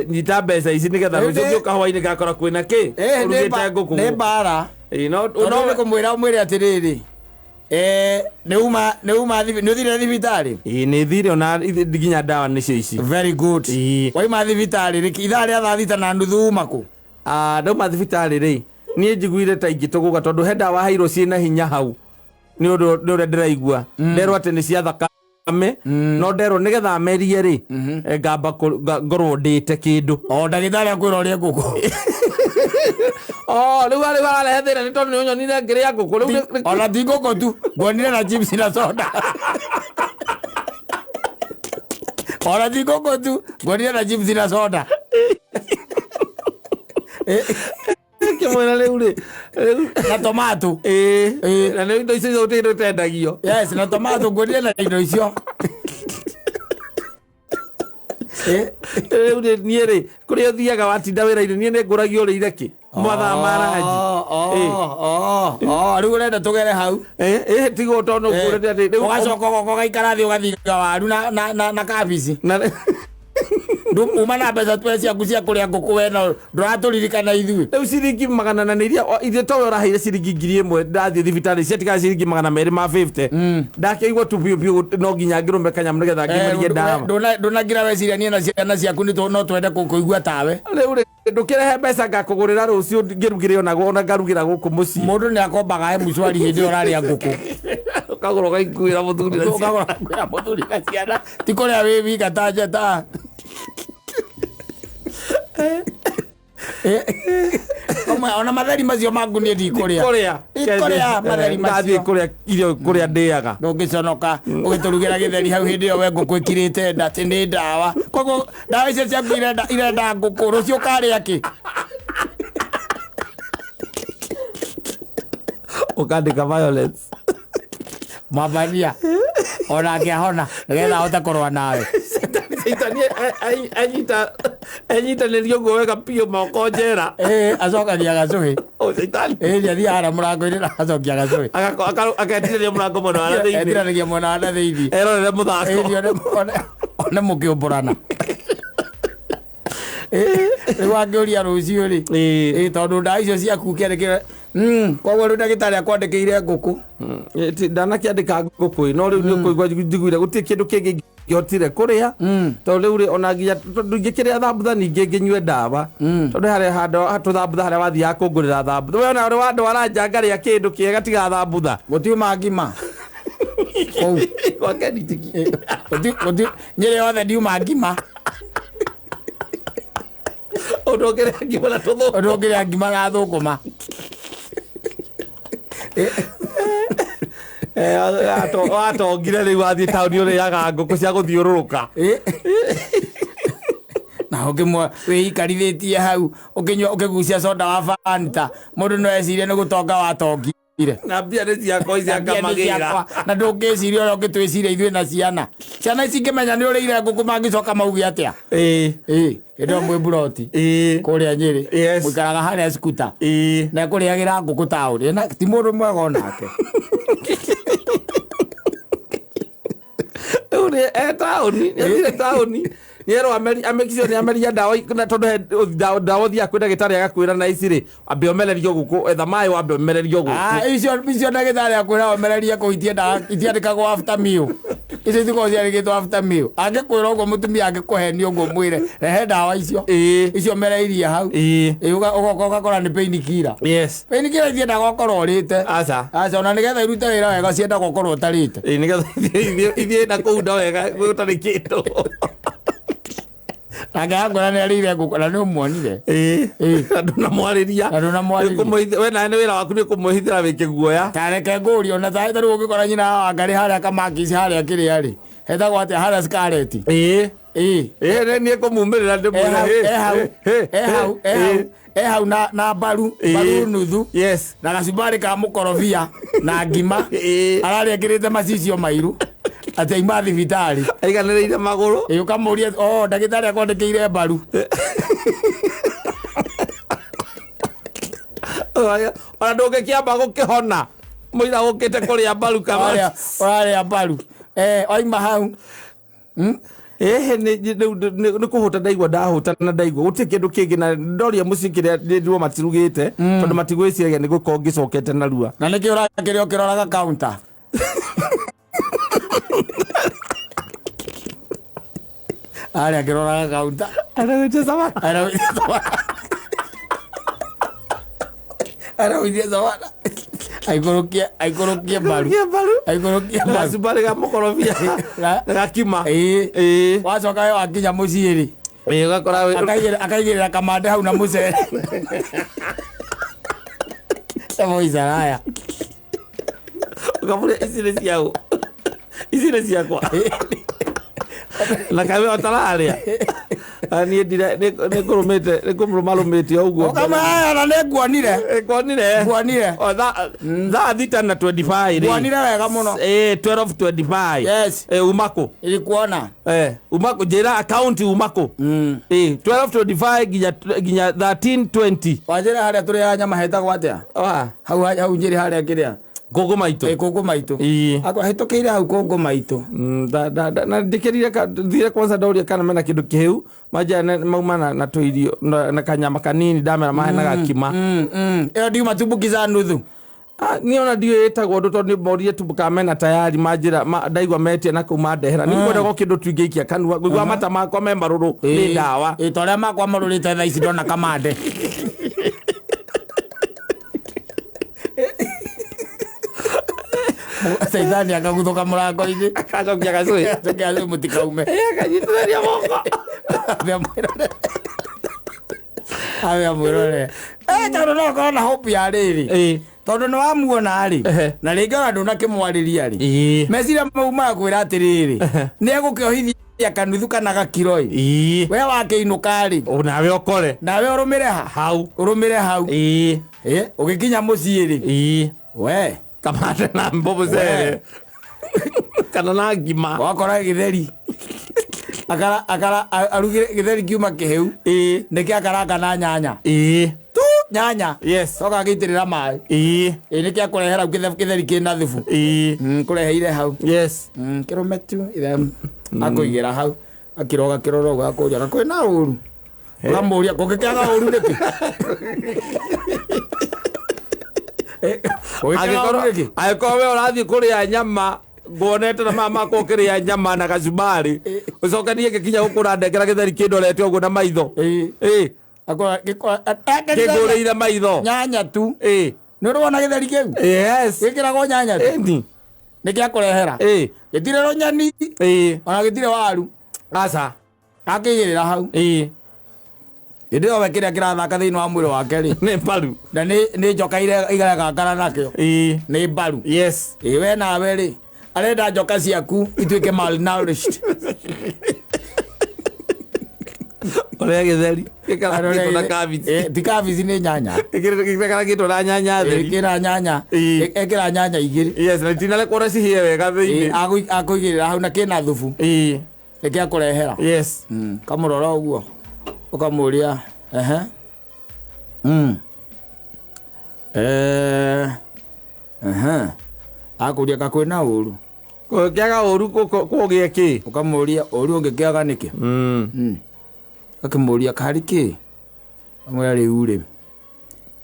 nyita mbeca ici nĩgetha rũciũ ngĩũka hwainĩ ngakora kwĩna kĩ ũrugĩte ngũkũ.
Nĩ mbara.
Ĩĩ, no
Tondũ nĩ kũmwĩra ũmwĩre atĩrĩrĩ, nĩ uma nĩ uma nĩ ũthire thibitarĩ.
Ĩĩ, nĩ thire ona nginya ndawa nĩcio ici.
Very good.
Ĩĩ.
Waima thibitarĩ rĩ, ithaa rĩa 6:30 uma kũ?
Ah, ndauma thibitarĩ rĩ, niĩ njiguire ta ingĩtũgũga tondũ he ndawa heirwo ciĩna hinya hau nĩ ũndũ nĩ ũrĩa ndĩraigua. Nderwo atĩ nĩ cia thakame, no nderwo nĩgetha merie rĩ, ngamba ngorwo ndĩte kĩndũ.
O ndagĩtarĩ akwĩra ũrĩe ngũkũ.
Oh, rĩu rĩu ararehe thĩna nĩ tondũ nĩ ũnyonire ngĩrĩa ngũkũ rĩu
Ona ti ngũkũ tu, nguonire na chips na soda. Ona ti ngũkũ tu, nguonire na chips na soda.
Kĩmwĩra rĩu rĩ, rĩu
Na tomato.
Ĩĩ,
Ĩĩ.
na nĩ indo icio gũtirĩ kĩndũ itendagio.
Yes, na tomato nguonire na indo icio.
Rĩu rĩ, niĩ rĩ, kũrĩa ũthiaga watinda wĩra-inĩ, niĩ nĩ ngũragio ũrĩire kĩ mathaa ma ranji.
Rĩu ũrenda tũgere hau.
Tigwo tondũ ngũrĩte atĩ rĩu
Ũgacoka ũgoka ũgaikara thĩ ũgathiga waru na kabici.
Na
Uma na mbeca twe ciaku cia kũrĩa ngũkũ we no ndũratũririkana ithuĩ.
Rĩu ciringi magana na nĩ iria iria towe ũraheire ciringi 1000 ndathiĩ thibitarĩ ciatigara ciringi 250. Ndakĩigua tu biũ biũ no nginya ngĩrũme kanyamũ nĩgetha ngĩmerie ndawa.
Ndũnagira weciria niĩ na ciana ciaku no twende kũigua tawe.
Rĩu rĩ, ndũkĩrehe mbeca ngakũgũrĩra rũciũ ngĩrugĩre onaguo ona ngarugĩra gũkũ mũciĩ.
Mũndũ nĩ akombaga M-Shwari hĩndĩ ĩyo ũrarĩa ngũkũ.
Ũkagũra ũgaikuĩra mũthuri na ciana.
Ũkagũra kwĩra mũthuri na ciana ti kũrĩa wĩ wika ta njata. Ona matheri macio maku niĩ ndikũrĩa.
Ndikũrĩa.
Ndikũrĩa matheri
Ndathiĩ
macio.
kũrĩa irio kũrĩa ndĩaga.
Ndũngĩconoka ũgĩtũrugĩra gĩtheri hau hĩndĩ ĩyo we ngũkũ ĩkirĩte nda atĩ nĩ ndawa. Koguo ndawa icio ciaku irenda ngũkũ rũciũ ũkarĩa kĩ?
Ũkandĩka violence.
Mwathania onake ahona nĩgetha ahote kũrũa nawe.
Caitani enyitanĩrie ũguo wega biũ moko njera.
Ĩĩ, acokagia gacũhĩ.
O caitani.
Ĩĩ, nĩ athiaga harĩa mũrango-inĩ na acokia gacũhĩ.
Aketirĩria mũrango mwena wa na thĩinĩ.
Etiranĩria mwena wa na thĩinĩ.
Erorere mũthako.
Ĩĩ, one mũkĩũmbũrana. Ĩĩ, rĩu angĩũria rũciũ rĩ.
Ĩĩ.
Ĩĩ, tondũ ndawa icio ciaku kĩarĩ koguo rĩu ndagĩtarĩ akwandĩkĩire ngũkũ.
Ndanakĩandĩka ngũkũ no rĩu nĩ ũkũigua njiguire gũtirĩ kĩndũ kĩngĩ ingĩhotire kũrĩa. Tondũ rĩu rĩ, ona nginya tondũ ingĩkĩrĩa thambutha ningĩ ngĩnyue ndawa. Tondũ harĩa handũ tũthambutha harĩa wathiaga kũngũrĩra thambutha. We ona ũrĩ wandwara nja ngarĩa kĩndũ kĩega tiga thambutha.
Gũtiuma ngima. Kũu.
Gwake nditiki.
Nyĩrĩ yothe ndiuma ngima.
Ũndũ ũngĩrĩa ngima na tũthũkũma.
Ũndũ ũngĩrĩa ngima na thũkũma.
Watongire rĩu wathiĩ taũni ũrĩaga ngũkũ cia gũthiũrũrũka.
Na ũkĩmwe wĩikarithĩtie hau ũkĩnyua ũkĩgucia soda wa Fanta mũndũ no ecirie nĩ gũtonga watongire.
Na mbia nĩ ciakwa ici
Na mbia nĩ
akamagĩra.
ciakwa. Na ndũngĩciria ũrĩa ũngĩtwĩciria ithuĩ na ciana. Ciana ici ingĩmenya nĩ ũrĩire ngũkũ mangĩcoka mauge atĩa?
Ĩĩ.
Ĩĩ, hĩndĩ ĩyo mwĩ mburoti.
Ĩĩ.
Kũrĩa Nyĩrĩ.
Yes.
Mũikaraga harĩa Skuta.
Ĩĩ.
Na ekũrĩagĩra ngũkũ taũni. Na ti mũndũ mwega onake.
Nĩ e taũni, nĩ athire taũni. Nĩ erwo amekicio nĩ ameria ndawa na tondũ he ndawa ũthiaga kwĩ ndagĩtarĩ agakwĩra na ici rĩ, ambe ũmererio gũkũ, etha maĩ wambe ũmererio gũkũ.
Ah, icio icio ndagĩtarĩ akwĩra ũmererie kũu itiendaga itiandĩkagwo after meal. Icio itikoragwo ciandĩkĩtwo after meal. Angĩkwĩra ũguo mũtumia angĩkũhenia ũguo mwĩre rehe ndawa icio.
Ĩĩ.
Icio mereirie hau.
Ĩĩ.
Ĩĩ, ũgoka ũgakora nĩ pain killer.
Yes.
Pain killer itiendaga ũkorwo ũrĩte.
Aca.
Aca ona nĩgetha irute wĩra wega ciendaga ũkorwo ũtarĩte.
Ĩĩ, nĩgetha ithiĩ na kũu nda wega gũtarĩ kĩndũ.
Nake akwĩra nĩ arĩire ngũkũ na nĩ ũmuonire.
Ĩĩ.
Ĩĩ.
Na ndũnamwarĩria.
Na ndũnamwarĩria.
We nawe nĩ wĩra waku nĩ kũmwĩhithĩra wĩ kĩguoya.
Ta reke ngũrie ona ta rĩu ũngĩkora nyina wa Wangarĩ harĩa Kamakisi harĩa kĩrĩa rĩ. Hetagwo atĩa harĩa Scarlet.
Ĩĩ.
Ĩĩ.
Ĩĩ, nĩ niĩ kũmumĩrĩra ndĩmwĩre,
Eh
"Hĩ,
hau,
hĩ,
eh hau, eh
hĩ,
hau, eh hau na mbaru,
Ĩĩ.
mbaru nuthu.
Yes.
Na gacumbari ka mũkorobia na ngima.
Ĩĩ.
Ararĩa ekĩrĩte macicio mairu. Atĩ aima thibitarĩ.
Aiganĩrĩire magũrũ.
Ĩĩ ũkamũria, oh ndagĩtarĩ akwandĩkĩire mbaru.
Ona ndũngĩkĩamba gũkĩhona mũira ũkĩte kũrĩa mbaru kama
Ũrarĩa ũrarĩa mbaru. Eh waima hau.
Ĩhĩ, rĩu nĩ kũhũta ndaigua ndahũta na ndaigua gũtirĩ kĩndũ kĩngĩ na ndoria mũciĩ kĩrĩa ndĩrwo matirugĩte tondũ matigwĩciragia nĩ gũkorwo ngĩcokete narua.
Na nĩkĩ ũrakĩrĩa ũkĩroraga counter? Arĩa akĩroraga counter. Arawithia thabana. Arawithia thabana. Aikũrũkie aikũrũkie mbaru.
Mbaru.
Aikũrũkie mbaru.
Gacumbari ga mũkorobia
Na-
na gakima.
Ĩĩ.
Ĩĩ.
Wacoka we wakinya mũciĩ rĩ.
Ĩĩ, ũgakora
Akaigĩrĩra kamande hau na mũcere. Tamoicaraya.
ũkamũria ici nĩ ciaũ, ici nĩ ciakwa na kawe ũtararĩa. Ah, niĩ ndire nĩ ngũrũmĩte nĩ kũmũrũmarũmĩte o ũguo.
Ũkamaya na nĩ nguonire.
Nguonire.
Nguonire.
O thaa 6:25 rĩ.
Nguonire wega mũno.
Ĩĩ, 12:25.
Yes.
Ĩĩ, uma kũ?
Ilikuona.
Eh, uma kũ? Njĩra akaunti uma kũ? Ĩĩ, 12:25 nginya 13:20.
Wanjĩra harĩa tũrĩaga nyama hetagwo atĩa?
Wa
Hau hau njĩrĩ harĩa kĩrĩa.
ngũngũ maitũ.
Ĩ kũngũ maitũ.
Ĩĩ.
Akwa hĩtũkĩire hau kũngũ maitũ.
Na ndĩkĩrire thire kwanza ndoria kana mena kĩndũ kĩhĩu manjia mauma na tũirio na kanyama kanini ndamera mahe na gakima.
Ĩyo ndiuma tumbukiza nuthu.
Ah, niĩ ona ndiũĩ ĩtagwo ũndũ tondũ nĩ morire tu kana mena tayari manjĩra ndaigua metia na kũu mandehera. Nĩ ngwenda go kĩndũ tu ingĩikia kanua ngũigua mata makwa me marũrũ nĩ ndawa.
Ĩ ta ũrĩa makwa marũrĩte thaa ici ndona kamande. Caithani akaguthũka mũrango-inĩ.
Akacokia gacũĩ.
Acokia gacũĩ mũtikaume.
Ĩ, akanyitithania moko.
Ame amwĩrore. Ame amwĩrore. Eh, tondũ no ũkorwo na hope ya rĩrĩ.
Ĩ.
Tondũ nĩ wamuona rĩ,
Ehe.
na rĩngĩ ona ndũnakĩmwarĩria rĩ.
Ĩ.
Meciria mau magakwĩra atĩrĩrĩ,
Ehe.
nĩ egũkĩohithia kanuthu kana gakiro ĩ.
Ĩ.
We wakĩinũka rĩ,
O nawe ũkore
nawe ũrũmĩre ha?
hau.
Ũrũmĩre hau.
Ĩ.
Ĩ, ũgĩkinya mũciĩ rĩ,
Ĩ.
we
Kamande na mbũbũcere kana na ngima.
wakora gĩtheri. Akara akara arugire gĩtheri kiuma kĩhĩu.
Ĩ.
Nĩkĩ akaranga na nyanya.
Ĩ.
Tu nyanya.
Yes.
Coka agĩitĩrĩra maĩ.
Ĩ.
Ĩ nĩkĩ akũrehera hau gĩtheri kĩna thubu.
Ĩ.
Kũreheire hau.
Yes.
Kĩrũme tu ithe akũigĩra hau akĩroga kĩrora ũguo akũria na kwĩna ũru. Ũkamũria kũngĩkĩaga ũru nĩkĩ? Kũngĩkĩaga ũru nĩkĩ?
Angĩkorwo we ũrathiĩ kũrĩa nyama nguonete na mama makwa ũkĩrĩa nyama na gacumbari ũcoke niĩ ngĩkinya gũkũ ũrandengera gĩtheri kĩndorete ũguo na maitho.
Ĩ.
Ĩ.
Akora
Kĩngũrĩire maitho.
nyanya tu.
Ĩ.
Nĩ ũrĩ wona gĩtheri kĩu?
Yes.
Gĩkĩragwo nyanya tu.
Ĩni.
Nĩkĩ akũrehera?
Ĩ.
Gĩtirĩ rũnyeni
Ĩ.
ona gĩtirĩ waru.
Aca.
Akĩigĩrĩra hau.
Ĩ.
Hĩndĩ ĩyo we kĩrĩa kĩrathaka thĩinĩ wa mwĩrĩ wake rĩ.
Nĩ mbaru.
Na nĩ njoka iregangana nakĩo.
Ĩ.
Nĩ mbaru.
Yes.
Ĩ we nawe rĩ arenda njoka ciaku ituĩke malnourished.
Ũrĩa gĩtheri gĩkarangĩtwo na kabici.
Ĩ, ti kabici nĩ nyanya.
Gĩkarangĩtwo na nyanya theri.
Ĩkĩra nyanya.
Ĩ.
Ĩkĩra nyanya igĩrĩ.
Yes, na itinarekwo na cihĩe wega
Ĩ,
thĩinĩ.
akũigĩrĩra hau na kĩna thubu.
Ĩ.
Nĩkĩ akũrehera.
Yes.
Kamũrora ũguo ũkamũria ehe. Ehe. Akũria ka kwĩna ũru.
Kũngĩaga ũru kũgĩe kĩ?
Ũkamũria ũru ũngĩkĩaga nĩkĩ? Akĩmũria karĩ kĩ? Amwĩra rĩu rĩ,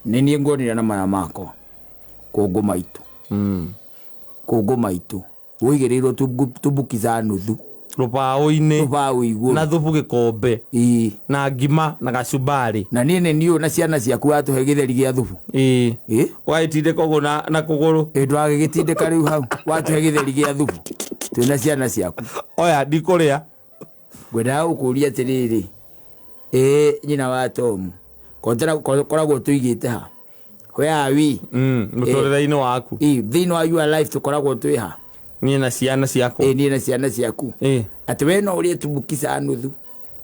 nĩ niĩ nguonire na maya makwa kũngũ maitũ. Kũngũ maitũ wũigĩrĩirwo tumbukiza nuthu
Rũbaũ-inĩ.
Rũbaũ igũrũ.
Na thubu gĩkombe.
Ĩĩ.
Na ngima na gacumbari.
Na niĩ nĩ niĩ na ciana ciaku watũhe gĩtheri gĩa thubu.
Ĩĩ.
Ĩĩ.
Ũgagĩtindĩka ũguo na kũgũrũ.
Ĩĩ, ndwagĩgĩtindĩka rĩu hau watũhe gĩtheri gĩa thubu twĩna ciana ciaku.
Oya ndikũrĩa.
Ngwendaga gũkũria atĩrĩrĩ, ĩĩ nyina wa Tom, koragwo tũigĩte ha? Where are we?
Mũtũrĩre-inĩ waku.
Ĩĩ, thĩinĩ wa your life tũkoragwo twĩ ha?
Niĩ na ciana ciakwa.
Ĩĩ, niĩ na ciana ciaku.
Ĩĩ.
Atĩ we no ũrĩe tumbukiza nuthu.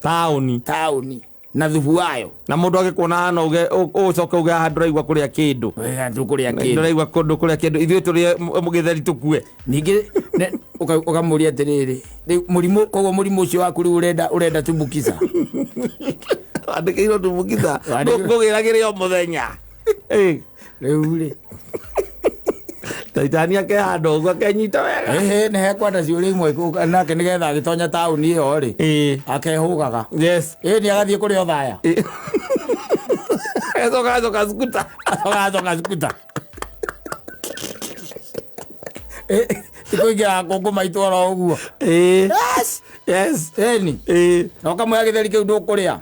Taũni.
Taũni. Na thubu wayo.
Na mũndũ agĩkuona haha no uge, ũcoke uge haha ndũraigua kũrĩa kĩndũ.
Wega, ndũkũrĩa kĩndũ.
Ndũraigua kũndũ kũrĩa kĩndũ. Ithuĩ tũrĩe gĩtheri tũkue.
Ningĩ, ũkamũria atĩrĩrĩ, rĩu mũrimũ, koguo mũrimũ ũcio waku rĩu ũrenda tumbukiza.
Wandĩkĩirwo tumbukiza.
Wandĩkĩirwo.
Ngũgĩragĩre o mũthenya. Ĩĩ.
Rĩu rĩ.
Taitania ke handũ ũguo akenyita wega.
Ĩhĩ, nĩ hekwenda ciũria imwe nake nĩgetha agĩtonya taũni ĩyo rĩ.
Ĩĩ.
Akehũgaga.
Yes.
Ĩĩ, nĩ agathiĩ kũrĩa Othaya.
Ĩĩ. Agacoka agacoka skuta.
Agacoka skuta. Ĩĩ, ti kũingĩra kũngũ maitũ oro ũguo.
Ĩĩ.
Yes.
Yes.
Ĩni.
Ĩĩ.
Na ũkamwĩra gĩtheri kĩu ndũkũrĩa.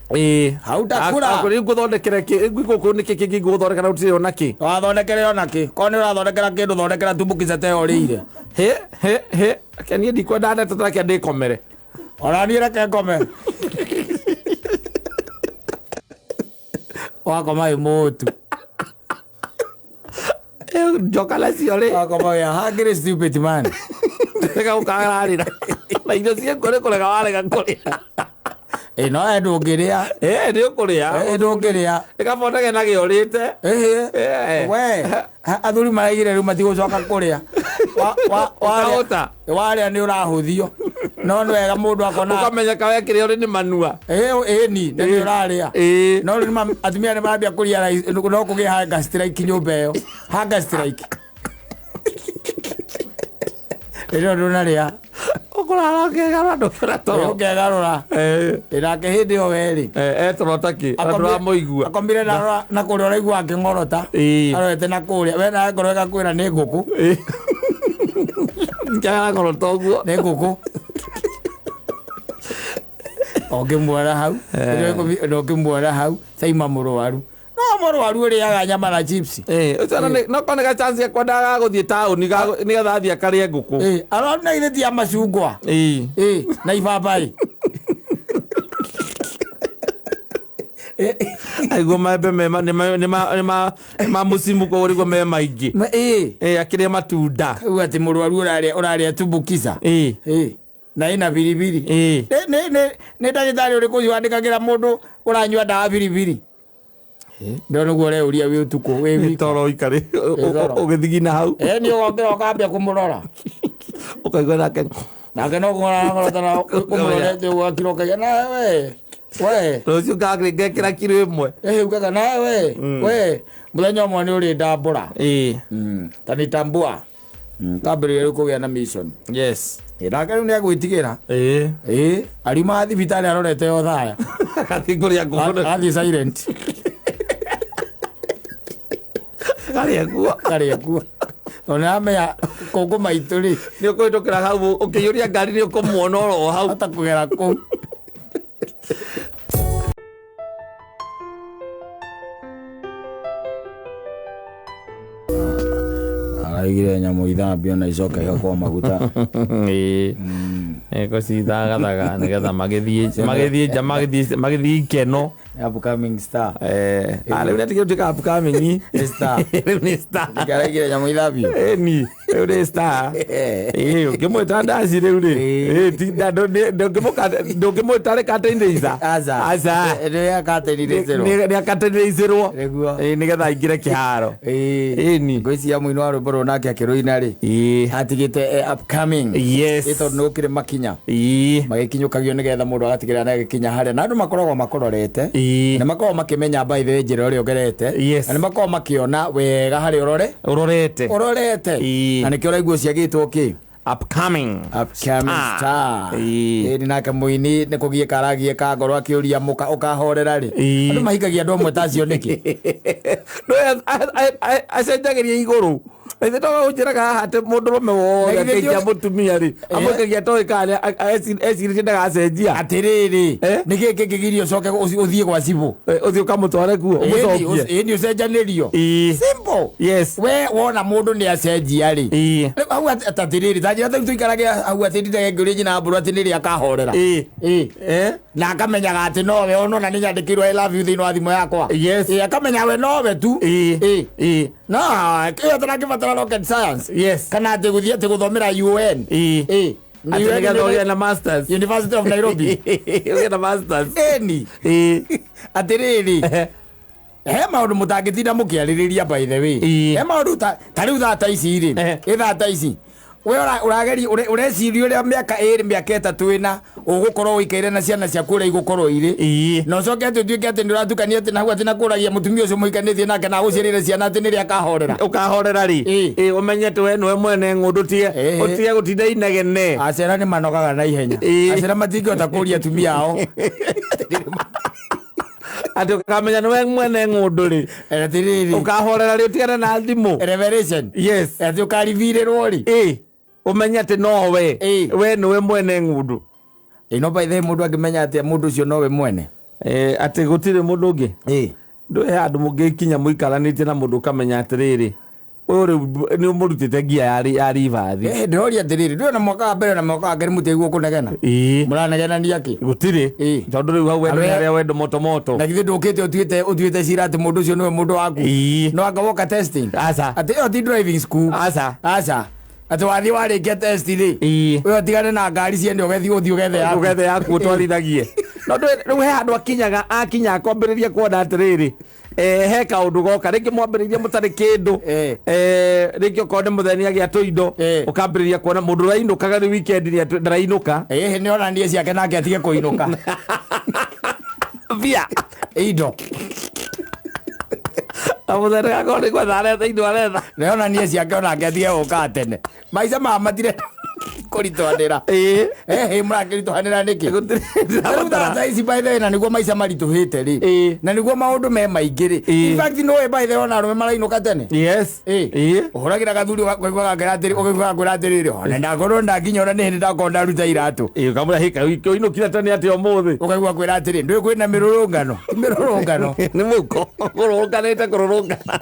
Ĩĩ.
Hau ndakũra.
Rĩu ngũthondekere kĩ? Gũkũ nĩkĩ kĩngĩ ngũthondeka na gũtirĩ ona kĩ?
Wathondekere ona kĩ? Korwo nĩ ũrathondekera kĩndũ, thondekera tumbukiza ta ĩyo ũrĩire.
Hĩ, hĩ, hĩ. Reke niĩ ndikwenda ndeto ta reke ndĩkomere.
Ona niĩ reke ngome. Wakoma wĩ mũtu.
Njoka nacio rĩ.
Wakoma wĩ a hungry stupid man.
Reka gũkararĩra. Na irio ciaku nĩ kũrega warega kũrĩa.
Ĩĩ, no we ndũngĩrĩa.
Ĩĩ, nĩ ũkũrĩa.
Ĩĩ, ndũngĩrĩa.
Nĩ kabonage na gĩorĩte.
Ĩhĩ.
Ĩĩ.
We, athuri maraigire rĩu matigũcoka kũrĩa.
Ũkahũta.
Warĩa nĩ ũrahũthio. No nĩ wega mũndũ akona.
Ũkamenya ka wekĩrĩa ũrĩ nĩ manua.
Ĩĩ, ĩĩ, ni, na nĩ ũrarĩa.
Ĩĩ.
No rĩu atumia nĩ marambia kũrĩa no kũgĩa hunger strike nyũmba ĩyo. Hunger strike. Rĩrĩa ndũnarĩa.
Ũkũrara ũkegarũra ndũkĩona toro.
Ĩĩ, ũkegarũra.
Ĩĩ.
Ĩĩ, nake hĩndĩ ĩyo werĩ.
Ĩĩ, etoro ta kĩ? Na ndũramũigua.
Akomire na kũrĩa ũraigua akĩng'orota.
Ĩĩ.
Arorete na kũrĩa. We nawe ngoro ĩgakwĩra nĩ ngũkũ.
Ĩĩ. Njaga ng'orota ũguo.
Nĩ ngũkũ. Ũngĩmuona hau. Ũngĩmuona hau, Saima mũrwaru. No mũrwaru ũrĩaga nyama na chips.
Ĩĩ, ũcio ona no korwo nĩ ga chance ya kwendaga gũthiĩ taũni nĩgetha athiĩ akarĩe ngũkũ.
Ĩĩ, arwaru na githĩ ti ya macungwa.
Ĩĩ.
Ĩĩ, na ibabaĩ.
Aigua maembe mema, nĩ ma mũcimu koguo nĩguo me maingĩ.
Ĩĩ.
Ĩĩ, akĩrĩa matunda.
Rĩu atĩ mũrwaru ũrarĩa tumbukiza.
Ĩĩ.
Ĩĩ. Na ĩna biribiri.
Ĩĩ.
Nĩ ndagĩtarĩ ũrĩkũ ũcio wandĩkagĩra mũndũ ũranyua ndawa biribiri? Ndĩrona ũguo ũreuria wĩ ũtukũ, wĩ wika.
Toro ũikare,
Ĩ, toro.
ũgĩthigina hau.
Ĩ, nĩ ũgokĩra ũkambia kũmũrora.
Ũkaigua nake.
Nake no kũng'ora ng'orota na ũmũrorete ũguo akira ũkaiga, nawe we, we.
Rũciũ ngekĩra kiro ĩmwe.
Ĩ, ugaga, nawe we, we. Mũthenya ũmwe nĩ ũrĩndambũra.
Ĩ.
Ta nitambua. Kambĩrĩria rĩu kũgĩa na mission.
Yes.
Ĩ, nake rĩu nĩ agwĩtigĩra.
Ĩ.
Ĩ, ariuma thibitarĩ arorete o thaya.
Agathiĩ kũrĩa ngũkũ.
Athiĩ silent.
Karĩa nguo.
Karĩa nguo. Tondũ nĩ aramenya kũngũ maitũ rĩ.
Nĩ ũkũhĩtũkĩra hau ũkĩiyũria ngari nĩ ũkũmuona oro hau.
Hata kũgera kũu. Araigire nyamũ ithambio na icoke ihakwo maguta.
Ĩĩ. Ĩĩ, gũcithagathaga nĩgetha magĩthiĩ nja, magĩthiĩ ikeno.
Upcoming star.
Rĩu nĩatigire gũtuĩka upcoming.
Nĩ star.
Rĩu nĩ star.
Nĩkĩo araigire nyamũ ithambio.
Ĩni, rĩu nĩ star. Ĩĩ, ũngĩmwĩta ndaci rĩu rĩ. Ĩĩ, ti ndũngĩmwĩta rĩ curtain raiser.
Aca.
Aca.
Nĩ ya curtain raiser.
Nĩ curtain raiserwo.
Nĩguo.
Ĩĩ, nĩgetha aingĩre kĩharo.
Ĩĩ.
Ĩni.
Ngwĩciria mũini wa rwĩmbo rũrũ nake akĩrũina rĩ.
Ĩĩ.
Atigĩte upcoming.
Yes.
Ĩ, tondũ nĩ gũkĩrĩ makinya.
Ĩĩ.
Magĩkinyũkagio nĩgetha mũndũ agatigĩrĩra nĩ agĩkinya harĩa. Na andũ makoragwo makũrorete.
Ĩĩ.
Na makoragwo makĩmenya by the way njĩra ĩrĩa ũgerete.
Yes.
Na nĩ makoragwo makĩona wega harĩa ũrore.
Ũrorete.
Ũrorete.
Ĩĩ.
Na nĩkĩo ũraigua ciagĩtwo kĩ?
Upcoming.
Upcoming star.
Ĩĩ.
Ĩni nake mũini nĩ kũgiĩka aragiĩka ngoro akĩũria mũka ũkahorera rĩ.
Ĩĩ.
Andũ mahikagia andũ amwe ta acio nĩkĩ?
No acenjagĩria igũrũ. Na ithe toga ũnjĩraga haha atĩ mũndũrũme wothe
Na githĩ
akĩikia
ti-
mũtumia rĩ amũikagia toĩ kana ecirĩtie ndagacenjia.
Atĩrĩrĩ,
Eh?
nĩkĩ kĩngĩgiria ũcoke ũthiĩ gwa cibũ?
Ũthiĩ ũkamũtware kuo ũmũcokie.
Ĩni ũcenjanĩrio.
Ĩĩ.
Simple.
Yes.
We wona mũndũ nĩ acenjia rĩ.
Ĩĩ.
Rĩu hau atĩrĩrĩ, ta njĩra tarĩu tũikarage hau atĩ ndindage ngĩũria nyina mbũrũ atĩ nĩrĩ akahorera.
Ĩĩ.
Ĩĩ.
Eh?
Na akamenyaga atĩ nowe onona nĩ nyandĩkĩirwo I love you thĩinĩ wa thimũ yakwa.
Yes.
Ĩĩ, akamenya we nowe tu.
Ĩĩ.
Ĩĩ.
Ĩĩ.
No, ĩyo tũrangĩbatara rocket science.
Yes.
Kana atĩ gũthiĩ atĩ gũthomera UN.
Ĩĩ.
Ĩĩ.
Atĩ nĩgetha ũgĩe na masters.
University of Nairobi.
Ũgĩe na masters.
Ĩni.
Ĩĩ.
Atĩrĩrĩ. He maũndũ mũtangĩtinda mũkĩarĩrĩria by the way.
Ĩĩ.
He maũndũ ta rĩu thaa ta ici rĩ.
Eh.
Ĩ thaa ta ici. We ũrageria ũreciria ũrĩa mĩaka ĩrĩ mĩaka ĩtatũ ĩna ũgũkorwo ũikaire na ciana ciaku ũrĩa igũkorwo irĩ.
Ĩĩ.
Na ũcoke atĩ ũtuĩke atĩ nĩũratukania atĩ na hau atĩ na kũragia mũtumia ũcio mũhikanĩtie nake na agũciarĩre ciana atĩ nĩrĩa akahorera.
Ũkahorera rĩ.
Ĩĩ.
Ĩĩ ũmenye atĩ we nĩwe mwene ng'ũndũ ũtige
Ĩĩ.
ũtige gũtinda inegene.
Acera nĩ manogaga na ihenya.
Ĩĩ.
Acera matingĩhota kũria atumia ao.
Atĩ ũkamenya nĩwe mwene ng'ũndũ rĩ.
Atĩrĩrĩ.
Ũkahorera rĩ ũtigane na thimũ.
Revelation.
Yes.
Atĩ ũkaribirĩrwo rĩ.
Ĩĩ. Ũmenye atĩ nowe.
Ĩĩ.
We nĩwe mwene ng'ũndũ.
Ĩno by the way mũndũ angĩmenya atĩa mũndũ ũcio nowe mwene.
Eh, atĩ gũtirĩ mũndũ ũngĩ.
Ĩĩ.
Ndũĩ he handũ mũngĩkinya mũikaranĩtie na mũndũ ũkamenya atĩrĩrĩ ũyũ rĩu nĩ ũmũrutĩte ngia ya ribathi.
Eh, ndĩroria atĩrĩrĩ, ndũĩ ona mwaka wa mbere na mwaka wa kerĩ mũtiaigua kũnegena.
Ĩĩ.
Mũranegenania kĩ?
Gũtirĩ.
Ĩĩ.
Tondũ rĩu hau wendo nĩ
Arĩa-
harĩa wendo moto moto.
Na githĩ ndũkĩte ũtuĩte cira atĩ mũndũ ũcio nĩwe mũndũ waku.
Ĩĩ.
No anga woka testing.
Aca.
Atĩ ĩyo ti driving school.
Aca.
Aca. Atĩ wathiĩ warĩkia test rĩ.
Ĩĩ.
Ũyũ ũtigane na ngari ciene ũgethiĩ ũthiĩ ũgethe yaku.
Ũgethe yaku ũtwarithagie. No ndũĩ rĩu he handũ akinyaga akinya akwambĩrĩria kuona atĩrĩrĩ he kaũndũ goka rĩngĩ mwambĩrĩirie mũtarĩ kĩndũ.
Ĩĩ.
Rĩngĩ okorwo nĩ mũthenya agĩa tũindo
Ĩĩ.
ũkambĩrĩria kuona mũndũ ũrainũkaga nĩ weekend nĩ ndarainũka.
Ĩĩ nĩ onanie ciake nake atige kũinũka.
Mbia.
Indo.
Na mũthenya gakorwo nĩ gwetha aretha indo aretha.
Nĩ onanie ciake onake atige gũka tene. Maica maya matirenda kũritũhanĩra.
Ĩĩ.
Ĩhĩ mũrakĩritũhanĩra nĩkĩ?
Gũtirĩ
Rĩu
ndĩrabatara.
thaa ici by the way na nĩguo maica maritũhĩte rĩ.
Ĩĩ.
Na nĩguo maũndũ me maingĩ rĩ.
Ĩĩ.
In fact nĩũĩ by the way ona arũme marainũka tene.
Yes.
Ĩĩ.
Ĩĩ.
Ũhũragĩra gathuri ũkaigua gakĩra atĩrĩ ũkaigua gakwĩra atĩrĩrĩ ona ndakorwo ndakinya ona nĩ hĩndĩ ndakorwo ndaruta iratũ.
Ĩĩ ũkamwĩra hĩka ũinũkire tene atĩa ũmũthĩ.
Ũkaigua kwĩra atĩrĩ ndũĩ kwĩna mĩrũrũngano. Ti mĩrũrũngano.
Nĩ mũhuko kũrũrũnganĩte kũrũrũngana.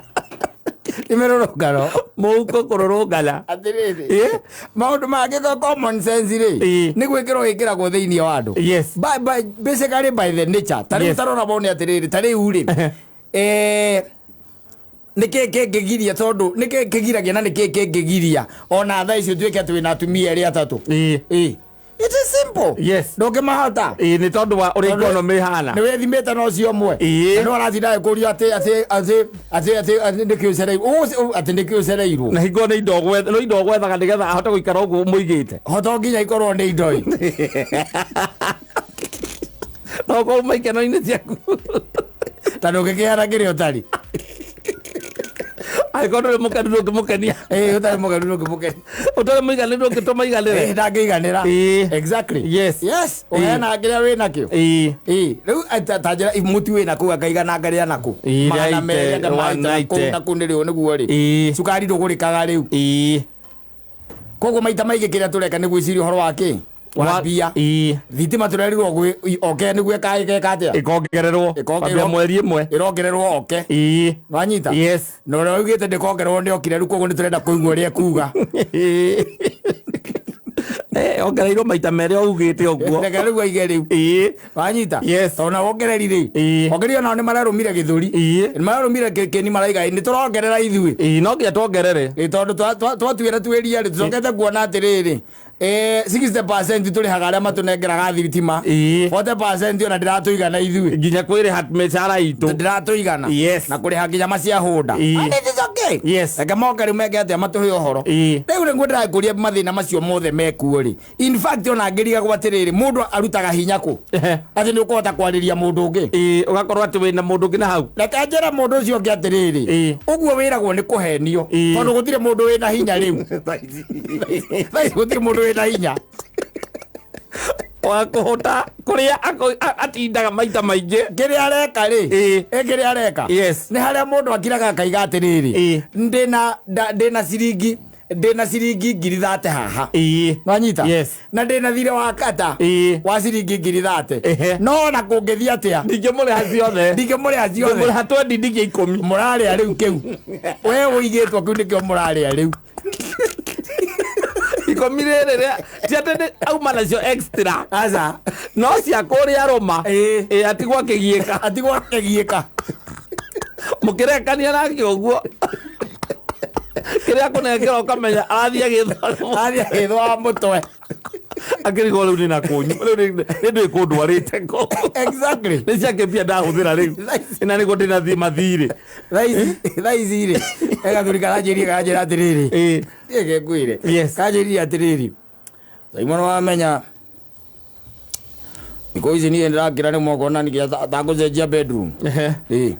Ti mĩrũrũngano.
Mũhuko kũrũrũngana.
Atĩrĩrĩ.
Ĩĩ.
Maũndũ mangĩ common sense rĩ.
Ĩĩ.
Nĩ gwĩkĩrwo ĩkĩragwo thĩinĩ wa andũ.
Yes.
Basically by the nature. Ta rĩu
Yes.
tarora wone atĩrĩrĩ ta rĩu rĩ. Nĩkĩ kĩngĩgiria tondũ nĩkĩ kĩgiragia na nĩkĩ kĩngĩgiria ona thaa ici ũtuĩke atĩ wĩna atumia erĩ atatũ.
Ĩĩ.
Ĩĩ. It is simple.
Yes.
Ndũngĩmahota.
Ĩĩ nĩ tondũ wa ũrĩa economy ĩhana.
Nĩ wĩthimĩte na ũcio ũmwe.
Ĩĩ.
Na nĩ ũratinda agĩkũria atĩ atĩ atĩ atĩ atĩ atĩ nĩkĩ ũcereirwo. Atĩ nĩkĩ ũcereirwo.
Na hingo nĩ indo ũgwetha no indo ũgwethaga nĩgetha ahote gũikara ũguo mũigĩte.
Hoto nginya ikorwo nĩ indo ĩ.
No ũkorwo uma ikeno-inĩ ciaku.
Ta ndũngĩkĩhana kĩrĩa ũtarĩ.
Angĩkorwo ndũrĩ mũkenu ndũngĩmũkenia.
Ĩĩ ũtarĩ mũkenu ndũngĩmũkenia.
Ũtarĩ mũiganĩru ndũngĩtũma iganĩre.
Ĩĩ ndangĩiganĩra.
Ĩĩ.
Exactly.
Yes.
Yes.
Ĩĩ.
Ũheanaga kĩrĩa wĩnakĩo.
Ĩĩ.
Ĩĩ. Rĩu ta njĩra mũtu wĩna kũu akaigana ngarĩa nakũ.
Ĩĩ,
Magana merĩ
80,
anga maita kũu
190.
na kũu nĩrĩo nĩguo rĩ.
Ĩĩ.
Cukari ndũgũrĩkaga rĩu.
Ĩĩ.
Koguo maita maingĩ kĩrĩa tũreka nĩ gwĩciria ũhoro wa kĩ? Wa mbia.
Ĩĩ.
Thitima tũrerirwo oke nĩguo ĩka atĩa?
Ĩkongererwo.
Ĩkongererwo.
Kwambia mweri ĩmwe.
Ĩrongererwo oke.
Ĩĩ.
Wanyita?
Yes.
Na ũrĩa ũigĩte ndĩkongererwo nĩ okire rĩu koguo nĩ tũrenda kũigua ũrĩa ekuga.
Eh, ongereirwo maita merĩ augĩte ũguo.
Reke rĩu aige rĩu.
Ĩĩ.
Wanyita?
Yes.
Tondũ na wongereri rĩ.
Ĩĩ.
Ongereri onao nĩ mararũmire gĩthũri.
Ĩĩ.
Nĩ mararũmire kĩni maraiga nĩ tũrongerera ithuĩ.
Ĩĩ no nginya tuongerere.
Ĩ tondũ twatuĩra tuĩria rĩ tũcokete kuona atĩrĩrĩ 60% tũrĩhaga arĩa matũnengeraga thitima.
Ĩĩ.
40% ona ndĩratũigana ithuĩ.
Nginya kwĩrĩha mĩcara itũ.
Ndĩratũigana.
Yes.
Na kũrĩha nginya maciahũnda.
Ĩĩ.
And it is Okay.
Yes.
Reke moke rĩu meke atĩa matũhe ũhoro.
Ĩĩ.
Rĩu nĩguo ndĩrakũria mathĩna macio mothe mekuo rĩ. In fact ona ngĩrigagwo atĩrĩrĩ, mũndũ arutaga hinya kũ?
Ehe.
Atĩ nĩ ũkũhota kwarĩria mũndũ ũngĩ.
Ĩĩ, ũgakorwo atĩ wĩna mũndũ ũngĩ na hau.
Reke njĩre mũndũ ũcio ũngĩ atĩrĩrĩ,
Ĩĩ.
ũguo wĩragwo nĩ kũhenio,
Ĩĩ.
tondũ gũtirĩ mũndũ wĩna hinya rĩu. Thaa ici gũtirĩ mũndũ wĩna hinya.
Wa kũhota kũrĩa atindaga maita maingĩ.
Kĩrĩa areka rĩ,
Ĩĩ.
ĩ kĩrĩa areka
Yes.
nĩ harĩa mũndũ akiraga akaiga atĩrĩrĩ,
Ĩĩ.
ndĩna ciringi, ndĩna ciringi 30,000 haha.
Ĩĩ.
Nwanyita?
Yes.
Na ndĩna thirĩ wa kata
Ĩĩ.
wa ciringi 30,000.
Ehe.
No ona kũngĩthiĩ atĩa,
Ndingĩmũrĩha ciothe.
ndingĩmũrĩha ciothe.
Ndingĩmũrĩha twendi ndingĩ 10.
Mũrarĩa rĩu kĩu. We ũigĩtwo kĩu nĩkĩo mũrarĩa rĩu.
10 rĩrĩ rĩa ti atĩ nĩ auma nacio extra.
Aca.
No cia kũrĩa rũma.
Ĩĩ.
Ĩĩ, atigwo akĩgiĩka.
Atigwo akĩgiĩka.
Mũkĩrekania nake ũguo. Kĩrĩa akũnengera ũkamenya arathiĩ agĩthwa.
Athiĩ agĩthwaga mũtwe.
Akĩrigwo rĩu nĩ na kũnyu. Rĩu nĩ ndĩ kũndwarĩte kũ.
Exactly.
Nĩ ciake mbia ndahũthĩra rĩu. Na nĩguo ndĩna mathirĩ.
Thaa ici rĩ, gathuri karanjĩria karanjĩra atĩrĩrĩ.
Ĩĩ.
Reke ngwĩre.
Yes.
Kanjĩrire atĩrĩrĩ. Simon wamenya thikũ ici niĩ ndĩrakĩra nĩ mwakona nĩkĩ atangũcenjia bedroom.
Ehe.
Ĩĩ.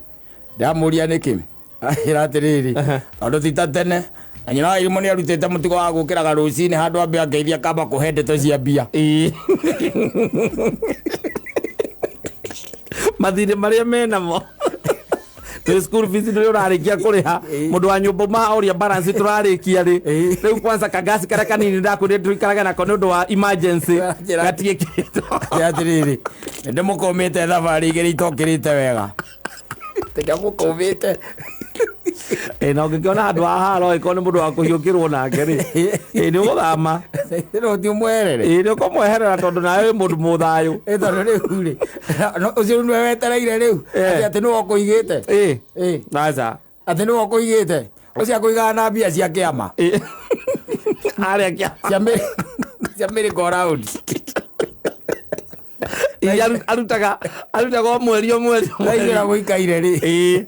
Ndamũria nĩkĩ? Anjĩra atĩrĩrĩ, tondũ ti ta tene na nyina wa irimũ nĩ arutĩte mũtugo wa gũkĩraga rũcinĩ handũ ambe angeithia kamba kũhe ndeto cia mbia.
Ĩĩ. Mathirĩ marĩa menamo. Nĩ school fees nĩ ũrarĩkia kũrĩha. Mũndũ wa nyũmba maoria balance tũrarĩkia rĩ.
Ĩĩ.
Rĩu kwanza kangasi karĩa kanini ndakwĩrire tũikaraga nako nĩ ũndũ wa emergency.
Njĩra-
Gatiĩkĩtwo.
Njĩra atĩrĩrĩ, nĩ ndĩmũkũmĩte thabarĩ igĩrĩ itokĩrĩte wega. Ndĩmũkũmĩte.
Ĩĩ, na ũngĩkĩona handũ ha haro ĩkorwo nĩ mũndũ wa kũhiũkĩrwo nake rĩ. Ĩĩ, nĩ ũgũthama.
No ti ũmweherere.
Ĩĩ, nĩ ũkũmweherera tondũ nawe wĩ mũndũ mũthayũ.
Ĩ tondũ rĩu rĩ, no ũcio rĩu nĩwe wetereire rĩu.
Eh.
Atĩ atĩ nĩwe ũkũigĩte.
Ĩĩ.
Ĩĩ.
Aca.
Atĩ nĩwe ũkũigĩte. Ũcio akũigaga na mbia cia kĩama.
Ĩĩ. Arĩa kĩa.
Cia cia merry go round.
Ĩĩ, arutaga o mweri o mweri o
Thaa ici
mweri.
ũrĩa gũikaire rĩ.
Ĩĩ.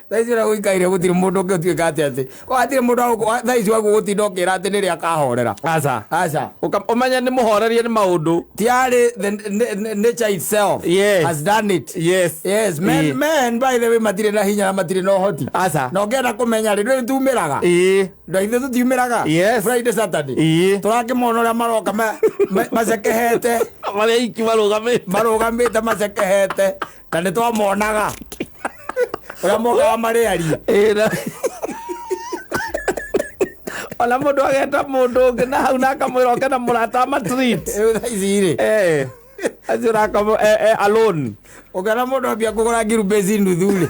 Thaa ici ũrĩa gũikaire gũtirĩ mũndũ ũngĩ ũtuĩka atĩ atĩ. Kwa hatirĩ mũndũ thaa ici waguo gũtinda ũkĩra atĩ nĩrĩ akahorera.
Aca.
Aca.
Ũmenya nĩ mũhorerie nĩ maũndũ.
Tiarĩ the nature itself
Yes.
has done it.
Yes.
Yes, men,
Ĩĩ.
men by the way matirĩ na hinya na matirĩ na ũhoti.
Aca.
Na ũngĩenda kũmenya rĩ, ndũĩ nĩtumĩraga.
Ĩĩ.
Ndũ ithuĩ tũtiumĩraga.
Yes.
Friday, Saturday.
Ĩĩ.
Tũrakĩmona ũrĩa maroka macekehete.
Marĩa iki marũgamĩte.
Marũgamĩte macekehete. Na nĩ twamonaga. Ũrĩa mokaga marĩ arie.
Ĩĩ, ona mũndũ ageta mũndũ ũngĩ na hau na akamwĩra oke na mũrata ama treat.
Rĩu thaa ici rĩ.
Eh. Acio ũrakoma alone.
Ũngĩona mũndũ ambia kũgũra ngirubĩci nuthu rĩ.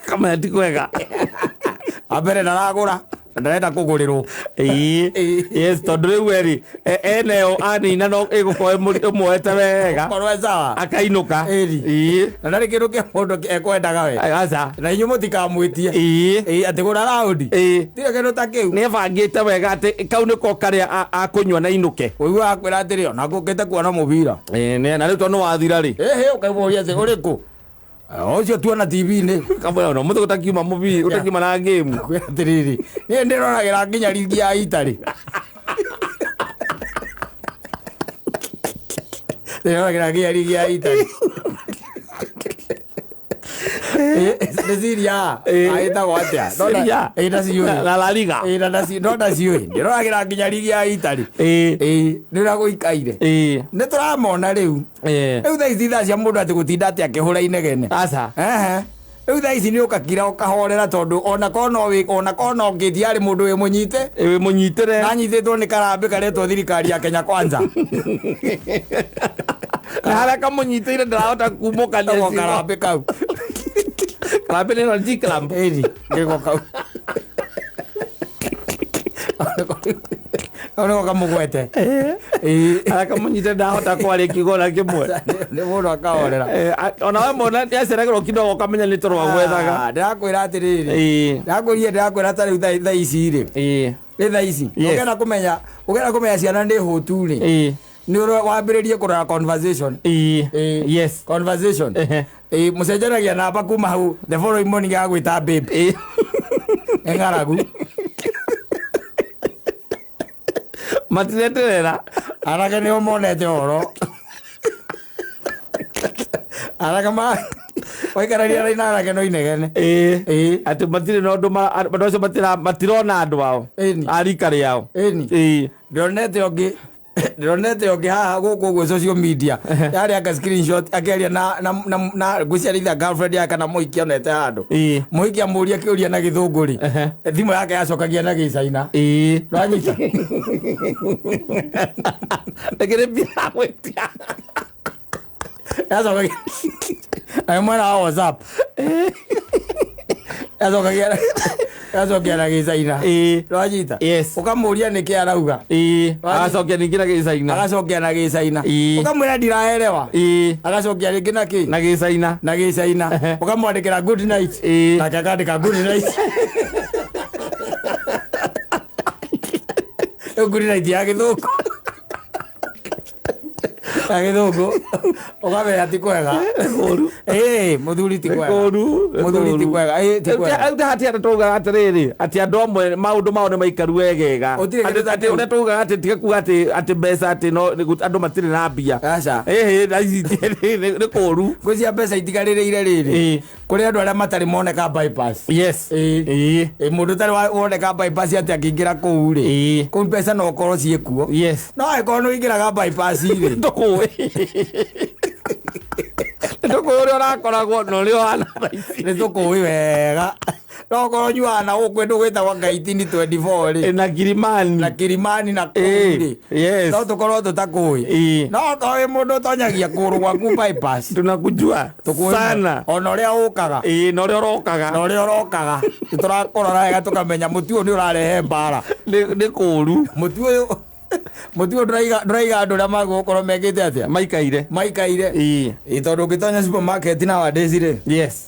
Kamenya ti kwega.
Ambere ndaragũra. Na ndarenda kũgũrĩrwo.
Ĩĩ.
Ĩĩ.
Yes, tondũ rĩu eri eneyo anina no ĩgũkorwo ĩmuoete wega.
Korwo e sawa.
Akainũka.
Ĩri.
Ĩĩ.
Na ndarĩ kĩndũ kĩa mũndũ ekwendaga we.
Aca.
Na inyuĩ mũtikamwĩtie.
Ĩĩ.
Ĩĩ, atĩ gũra raũndi.
Ĩĩ.
Tirĩ kĩndũ ta kĩu.
Nĩ ebangĩte wega atĩ kau nĩko karĩa akũnyua na inũke.
Ũiguaga akwĩra atĩrĩ ona ngũkĩte kuona mũbira.
Ĩĩ, na rĩu tondũ nĩ wathira rĩ.
Ĩhĩ, ũkaimũria atĩ ũrĩkũ? Ũcio tuona TV-inĩ.
Kamwĩra ona mũthĩ ũtakiuma mũbira, ũtakiuma na game.
Kwĩra atĩrĩrĩ, niĩ ndĩroragĩra nginya rigi ya Italy. Ndĩroragĩra nginya rigi ya Italy. Nĩ Serie A.
Ĩĩ.
Ĩtagwo atĩa?
Serie A.
Ĩĩ, ndaciũĩ.
Na La Liga.
Ĩĩ, na no ndaciũĩ. Ndĩroragĩra nginya rigi ya Italy.
Ĩĩ.
Ĩĩ, nĩ ũrĩa gũikaire.
Ĩĩ.
Nĩ tũramona rĩu.
Ĩĩ.
Rĩu thaa ici thaa cia mũndũ atĩ gũtinda atĩ akĩhũra inegene.
Aca.
Ehe. Rĩu thaa ici nĩ ũkakira ũkahorera tondũ ona korwo no ona korwo no ũngĩthiĩ harĩ mũndũ wĩ mũnyite.
Ĩĩ, mũnyitĩre.
Nanyitĩtwo nĩ karambĩ karetwo thirikari ya Kenya Kwanza.
Na harĩa kamũnyitĩire ndarahota kumũkania
Gako
ciugo.
karambĩ kau.
Karambĩ nĩ ĩno G-clamp.
Ĩri, gĩko kau. Kau nĩko kamũgwete. Ĩĩ.
Harĩa kamũnyitĩire ndarahota kwaria kiugo ona kĩmwe.
Nĩ mũndũ akahorera.
Ona we mona nĩaceragĩrwo kidogo ũkamenya nĩ toro agwethaga.
Ah, ndĩrakwĩra atĩrĩrĩ.
Ĩĩ.
Ndĩrakwĩrire ndĩrakwĩra ta rĩu thaa ici rĩ.
Ĩĩ.
Nĩ thaa ici.
Yes.
Ũngĩenda kũmenya, ũngĩenda kũmenya ciana nĩ hũtu rĩ.
Ĩĩ.
Nĩ wambĩrĩrie kũrora conversation.
Ĩĩ.
Ĩĩ.
Yes.
Conversation.
Ehe.
Ĩĩ, mũcenjanagia namba kuma hau the following morning agwĩta babe.
Ĩĩ.
Nĩ ng'aragu.
Matireterera.
Anake nĩo monete ũhoro. Anake ma waikarania na anake no inegene.
Ĩĩ.
Ĩĩ.
Atĩ matirĩ na ũndũ andũ acio matirona andũ ao.
Ĩni.
A rika rĩao.
Ĩni.
Ĩĩ.
Ndĩronete ũngĩ, ndĩronete ũngĩ haha gũkũ ũguo social media, yarĩ aka screenshot akĩaria na ngwĩciria girlfriend yake kana mũhiki onete handũ.
Ĩĩ.
Mũhiki amũria kĩũria na gĩthũngũ rĩ, thimũ yake yacokagia na gĩcaina.
Ĩĩ.
Ndwanyita?
Ndĩkĩrĩ mbia gwĩtia.
Yacokagia na mwena wa WhatsApp, yacokagia na gĩcaina.
Ĩĩ.
Ndwanyita?
Yes.
Ũkamũria nĩkĩ arauga.
Ĩĩ. Agacokia ningĩ na gĩcaina.
Agacokia na gĩcaina.
Ĩĩ.
Ũkamwĩra ndiraelewa.
Ĩĩ.
Agacokia rĩngĩ na kĩ?
Na gĩcaina.
Na gĩcaina. Ũkamwandĩkĩra good night.
Ĩĩ.
Nake akandĩka good night. Rĩu good night ya gĩthũngũ, ya gĩthũngũ, ũkamenya ti kwega. Ĩĩ, mũthuri ti kwega.
Kũru.
Mũthuri ti kwega. Ĩĩ, ti kwega.
Rĩu hati andũ taugaga atĩrĩrĩ, atĩ andũ amwe maũndũ mao nĩ maikaru wegega.
Gũtirĩ kĩndũ ta
Atĩ
kĩu.
ũrĩa taugaga atĩ tiga kuga atĩ mbeca atĩ no andũ matirĩ na mbia.
Aca.
Ĩhĩ, na ici nĩ kũru.
Ngwĩciria mbeca itigarĩrĩire rĩrĩ,
Ĩĩ.
kũrĩ andũ arĩa matarĩ moneka bypass.
Yes.
Ĩĩ.
Ĩĩ.
Ĩ, mũndũ ũtarĩ woneka bypass atĩ akĩingĩra kũu rĩ,
Ĩĩ.
kũu mbeca no ũkorwo ciĩkuo.
Yes.
No angĩkorwo nĩ ũingĩraga bypass rĩ,
Ndũkũĩ. Ndũkũĩ ũrĩa ũrakoragwo na ũrĩa ũhana thaa ici.
Nĩ tũkũĩ wega. No ũkorwo nyuaga na gũkũ ĩndũ gwĩtagwo Ngaitini 24 rĩ,
Na Kilimani.
Na Kilimani na kũu
Ĩĩ,
rĩ,
yes.
no tũkorwo tũtakũĩ.
Ĩĩ.
No okorwo wĩ mũndũ ũtonyagia kũgũrũ gwaku bypass,
Tunakujua
tũkũĩ
sana.
ona ũrĩa ũkaga.
Ĩĩ, na ũrĩa ũrokaga.
Na ũrĩa ũrokaga nĩ tũrakũrora wega tũkamenya mũtu ũyũ nĩ ũrarehe mbara.
Nĩ kũru.
Mũtu ũyũ ndũraiga andũ ũrĩa magũkorwo mekĩte atĩa.
Maikaire.
Maikaire.
Ĩĩ.
Ĩ, tondũ ũngĩtonya supermarket nowadays rĩ,
Yes.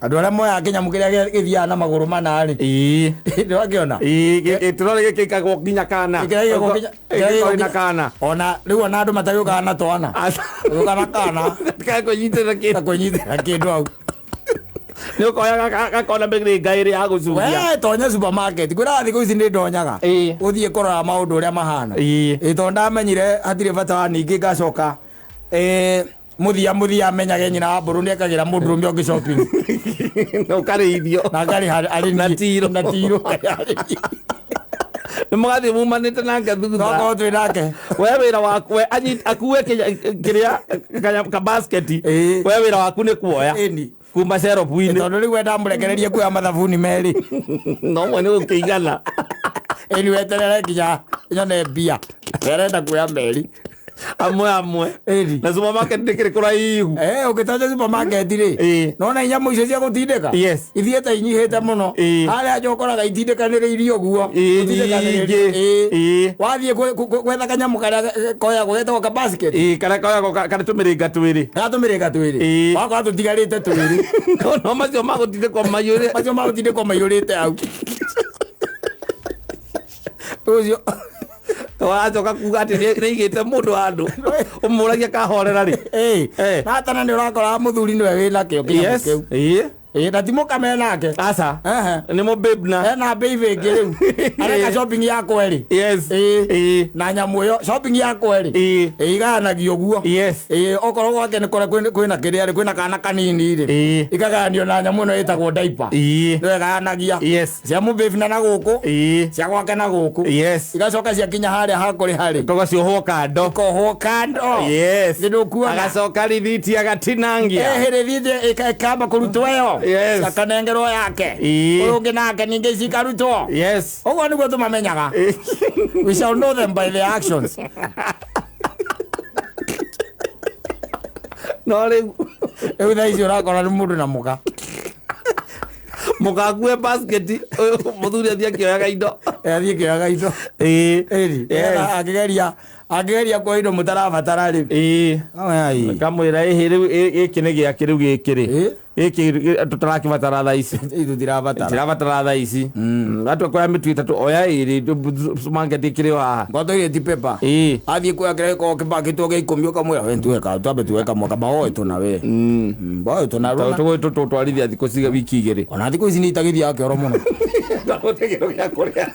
andũ arĩa moyaga kĩnyamũ kĩrĩa gĩthiaga na magũrũ mana rĩ,
Ĩĩ.
nĩwakĩona?
Ĩĩ, tũrore gĩkĩkagwo nginya kana.
Kĩrĩa kĩrĩa
Gĩkorwo na kana.
Ona rĩu ona andũ matagĩũkaga na twana, ũka na kana.
Kwĩnyitĩrĩra
na
kĩndũ.
Kwĩnyitĩra kĩndũ hau.
Nĩ ũkoya gakona mĩrĩnga ĩrĩ ya gũcuria.
We tonya supermarket, kwĩraga thikũ ici nĩ ndonyaga
Ĩĩ.
ũthiĩ kũrora maũndũ ũrĩa mahana.
Ĩĩ.
Ĩ, tondũ ndamenyire hatirĩ bata wa ningĩ ngacoka mũthia mũthia amenyage nyina wa mbũrũ nĩekagĩra mũndũrũme ũngĩ shopping.
Na ũkarĩithio.
Na ngarĩha arĩ
Na
niĩ.
tiro.
Na tiro arĩ niĩ.
Nĩ mũgathiĩ mumanĩte nake thutha.
Tokorwo twĩ nake.
We wĩra waku we akue kĩrĩa ka basket.
Ĩĩ.
We wĩra waku nĩ kuoya.
Ĩni.
Kuma cerobu-inĩ.
Tondũ rĩu we ndamũrekererie kuoya mathabuni merĩ.
No mwe nĩ gũkĩigana.
Ĩni, weterere nginya nyone mbia, arenda kuoya meri.
Amwe amwe.
Ĩni.
Na supermarket nĩ kĩrĩ kũraihu.
Eh, ũngĩtonya supermarket rĩ,
Ĩĩ.
nona inyamũ icio cia gũtindĩka
Yes.
ithiĩte inyihĩte mũno.
Ĩĩ.
Harĩa nja ũkoraga itindĩkanĩrĩirie ũguo.
Ĩĩ,
Gũtindĩkanĩrĩrio.
nyingĩ.
Ĩĩ.
Ĩĩ.
Wathiĩ gwetha kanyamũ karĩa koyagwo getagwo ka basket,
Ĩĩ, karĩa koyagwo karĩ tũmĩrĩnga twĩrĩ.
gatũmĩrĩka twĩrĩ.
Ĩĩ.
Wakora tũtigarĩte twĩrĩ.
No macio magũtindĩkwo maiyũre.
Macio magũtindĩkwo maiyũrĩte hau ũcio.
Wacoka kuga atĩ nĩ aigĩte mũndũ handũ ũmũragia kahorera rĩ.
Ĩĩ.
Eh.
Na tana nĩ ũrakora mũthuri nĩwe wĩna kĩo kĩnyamũ
Yes.
kĩu.
Ĩĩ.
Ĩĩ, na ti mũkame nake.
Aca.
Ehe.
Nĩ mũbĩbna.
Ena baby ĩngĩ rĩu areka shopping ya kwerĩ.
Yes.
Ĩĩ.
Ĩĩ.
Na nyamũ ĩyo shopping ya kwerĩ,
Ĩĩ.
ĩ, igayanagio ũguo.
Yes.
Ĩĩ, okorwo gwake nĩ kũrĩa kwĩna kĩrĩa rĩ, kwĩna kana kanini rĩ,
Ĩĩ.
ikagayanio na nyamũ ĩno ĩtagwo diaper.
Ĩĩ.
Nĩyo ĩgayanagia
Yes.
cia mũbĩbina na gũkũ,
Ĩĩ.
cia gwake na gũkũ.
Yes.
Igacoka ciakinya harĩa hakũrĩ harĩ
Tũgaciohwo kando.
Kohwo kando.
Yes.
Nĩndũkuona?
Agacoka rithiti agatinangia.
Rĩthiti ĩkamba kũrutwo ĩyo.
Yes.
Akanengerwo yake.
Ĩĩ.
Ũyũ ũngĩ nake ningĩ cikarutwo.
Yes.
Ũguo nĩguo tũmamenyaga. We shall know them by their actions.
No rĩu
Rĩu thaa ici ũrakora nĩ mũndũ na mũka.
Mũgakue basket, ũyũ mũthuri athiĩ akĩoyaga indo.
Athiĩ kĩoyaga indo.
Ĩĩ.
Ĩri.
Yes.
Akĩgeria. Angĩgeria kuoya indo mũtarabatara rĩ.
Ĩĩ.
Ai.
Kamwĩra ĩhĩ rĩu gĩkĩ nĩ gĩake rĩu gĩkĩ rĩ.
Ĩ.
Gĩkĩ tũtarakĩbatara thaa ici.
Tũtirabatara.
Tirabatara thaa ici. Atua kuoya mĩtu ĩtatũ oya ĩrĩ supermarket ĩkĩrĩ o haha.
Kwa toilet paper.
Ĩĩ.
Athiĩ kuoya kĩrĩa gĩkoragwo kĩbangĩtwo gĩa ikũmi ũkamwĩra we tuweka twambe tuwe kamwe kamba woe tũna we. Woe tũna
Tondũ
rũna.
tũgũtwarithia thikũ ciga wiki igĩrĩ.
Ona thikũ ici nĩ itagĩthiaga kĩoro mũno.
Gũtirĩ kĩndũ gĩa kũrĩa.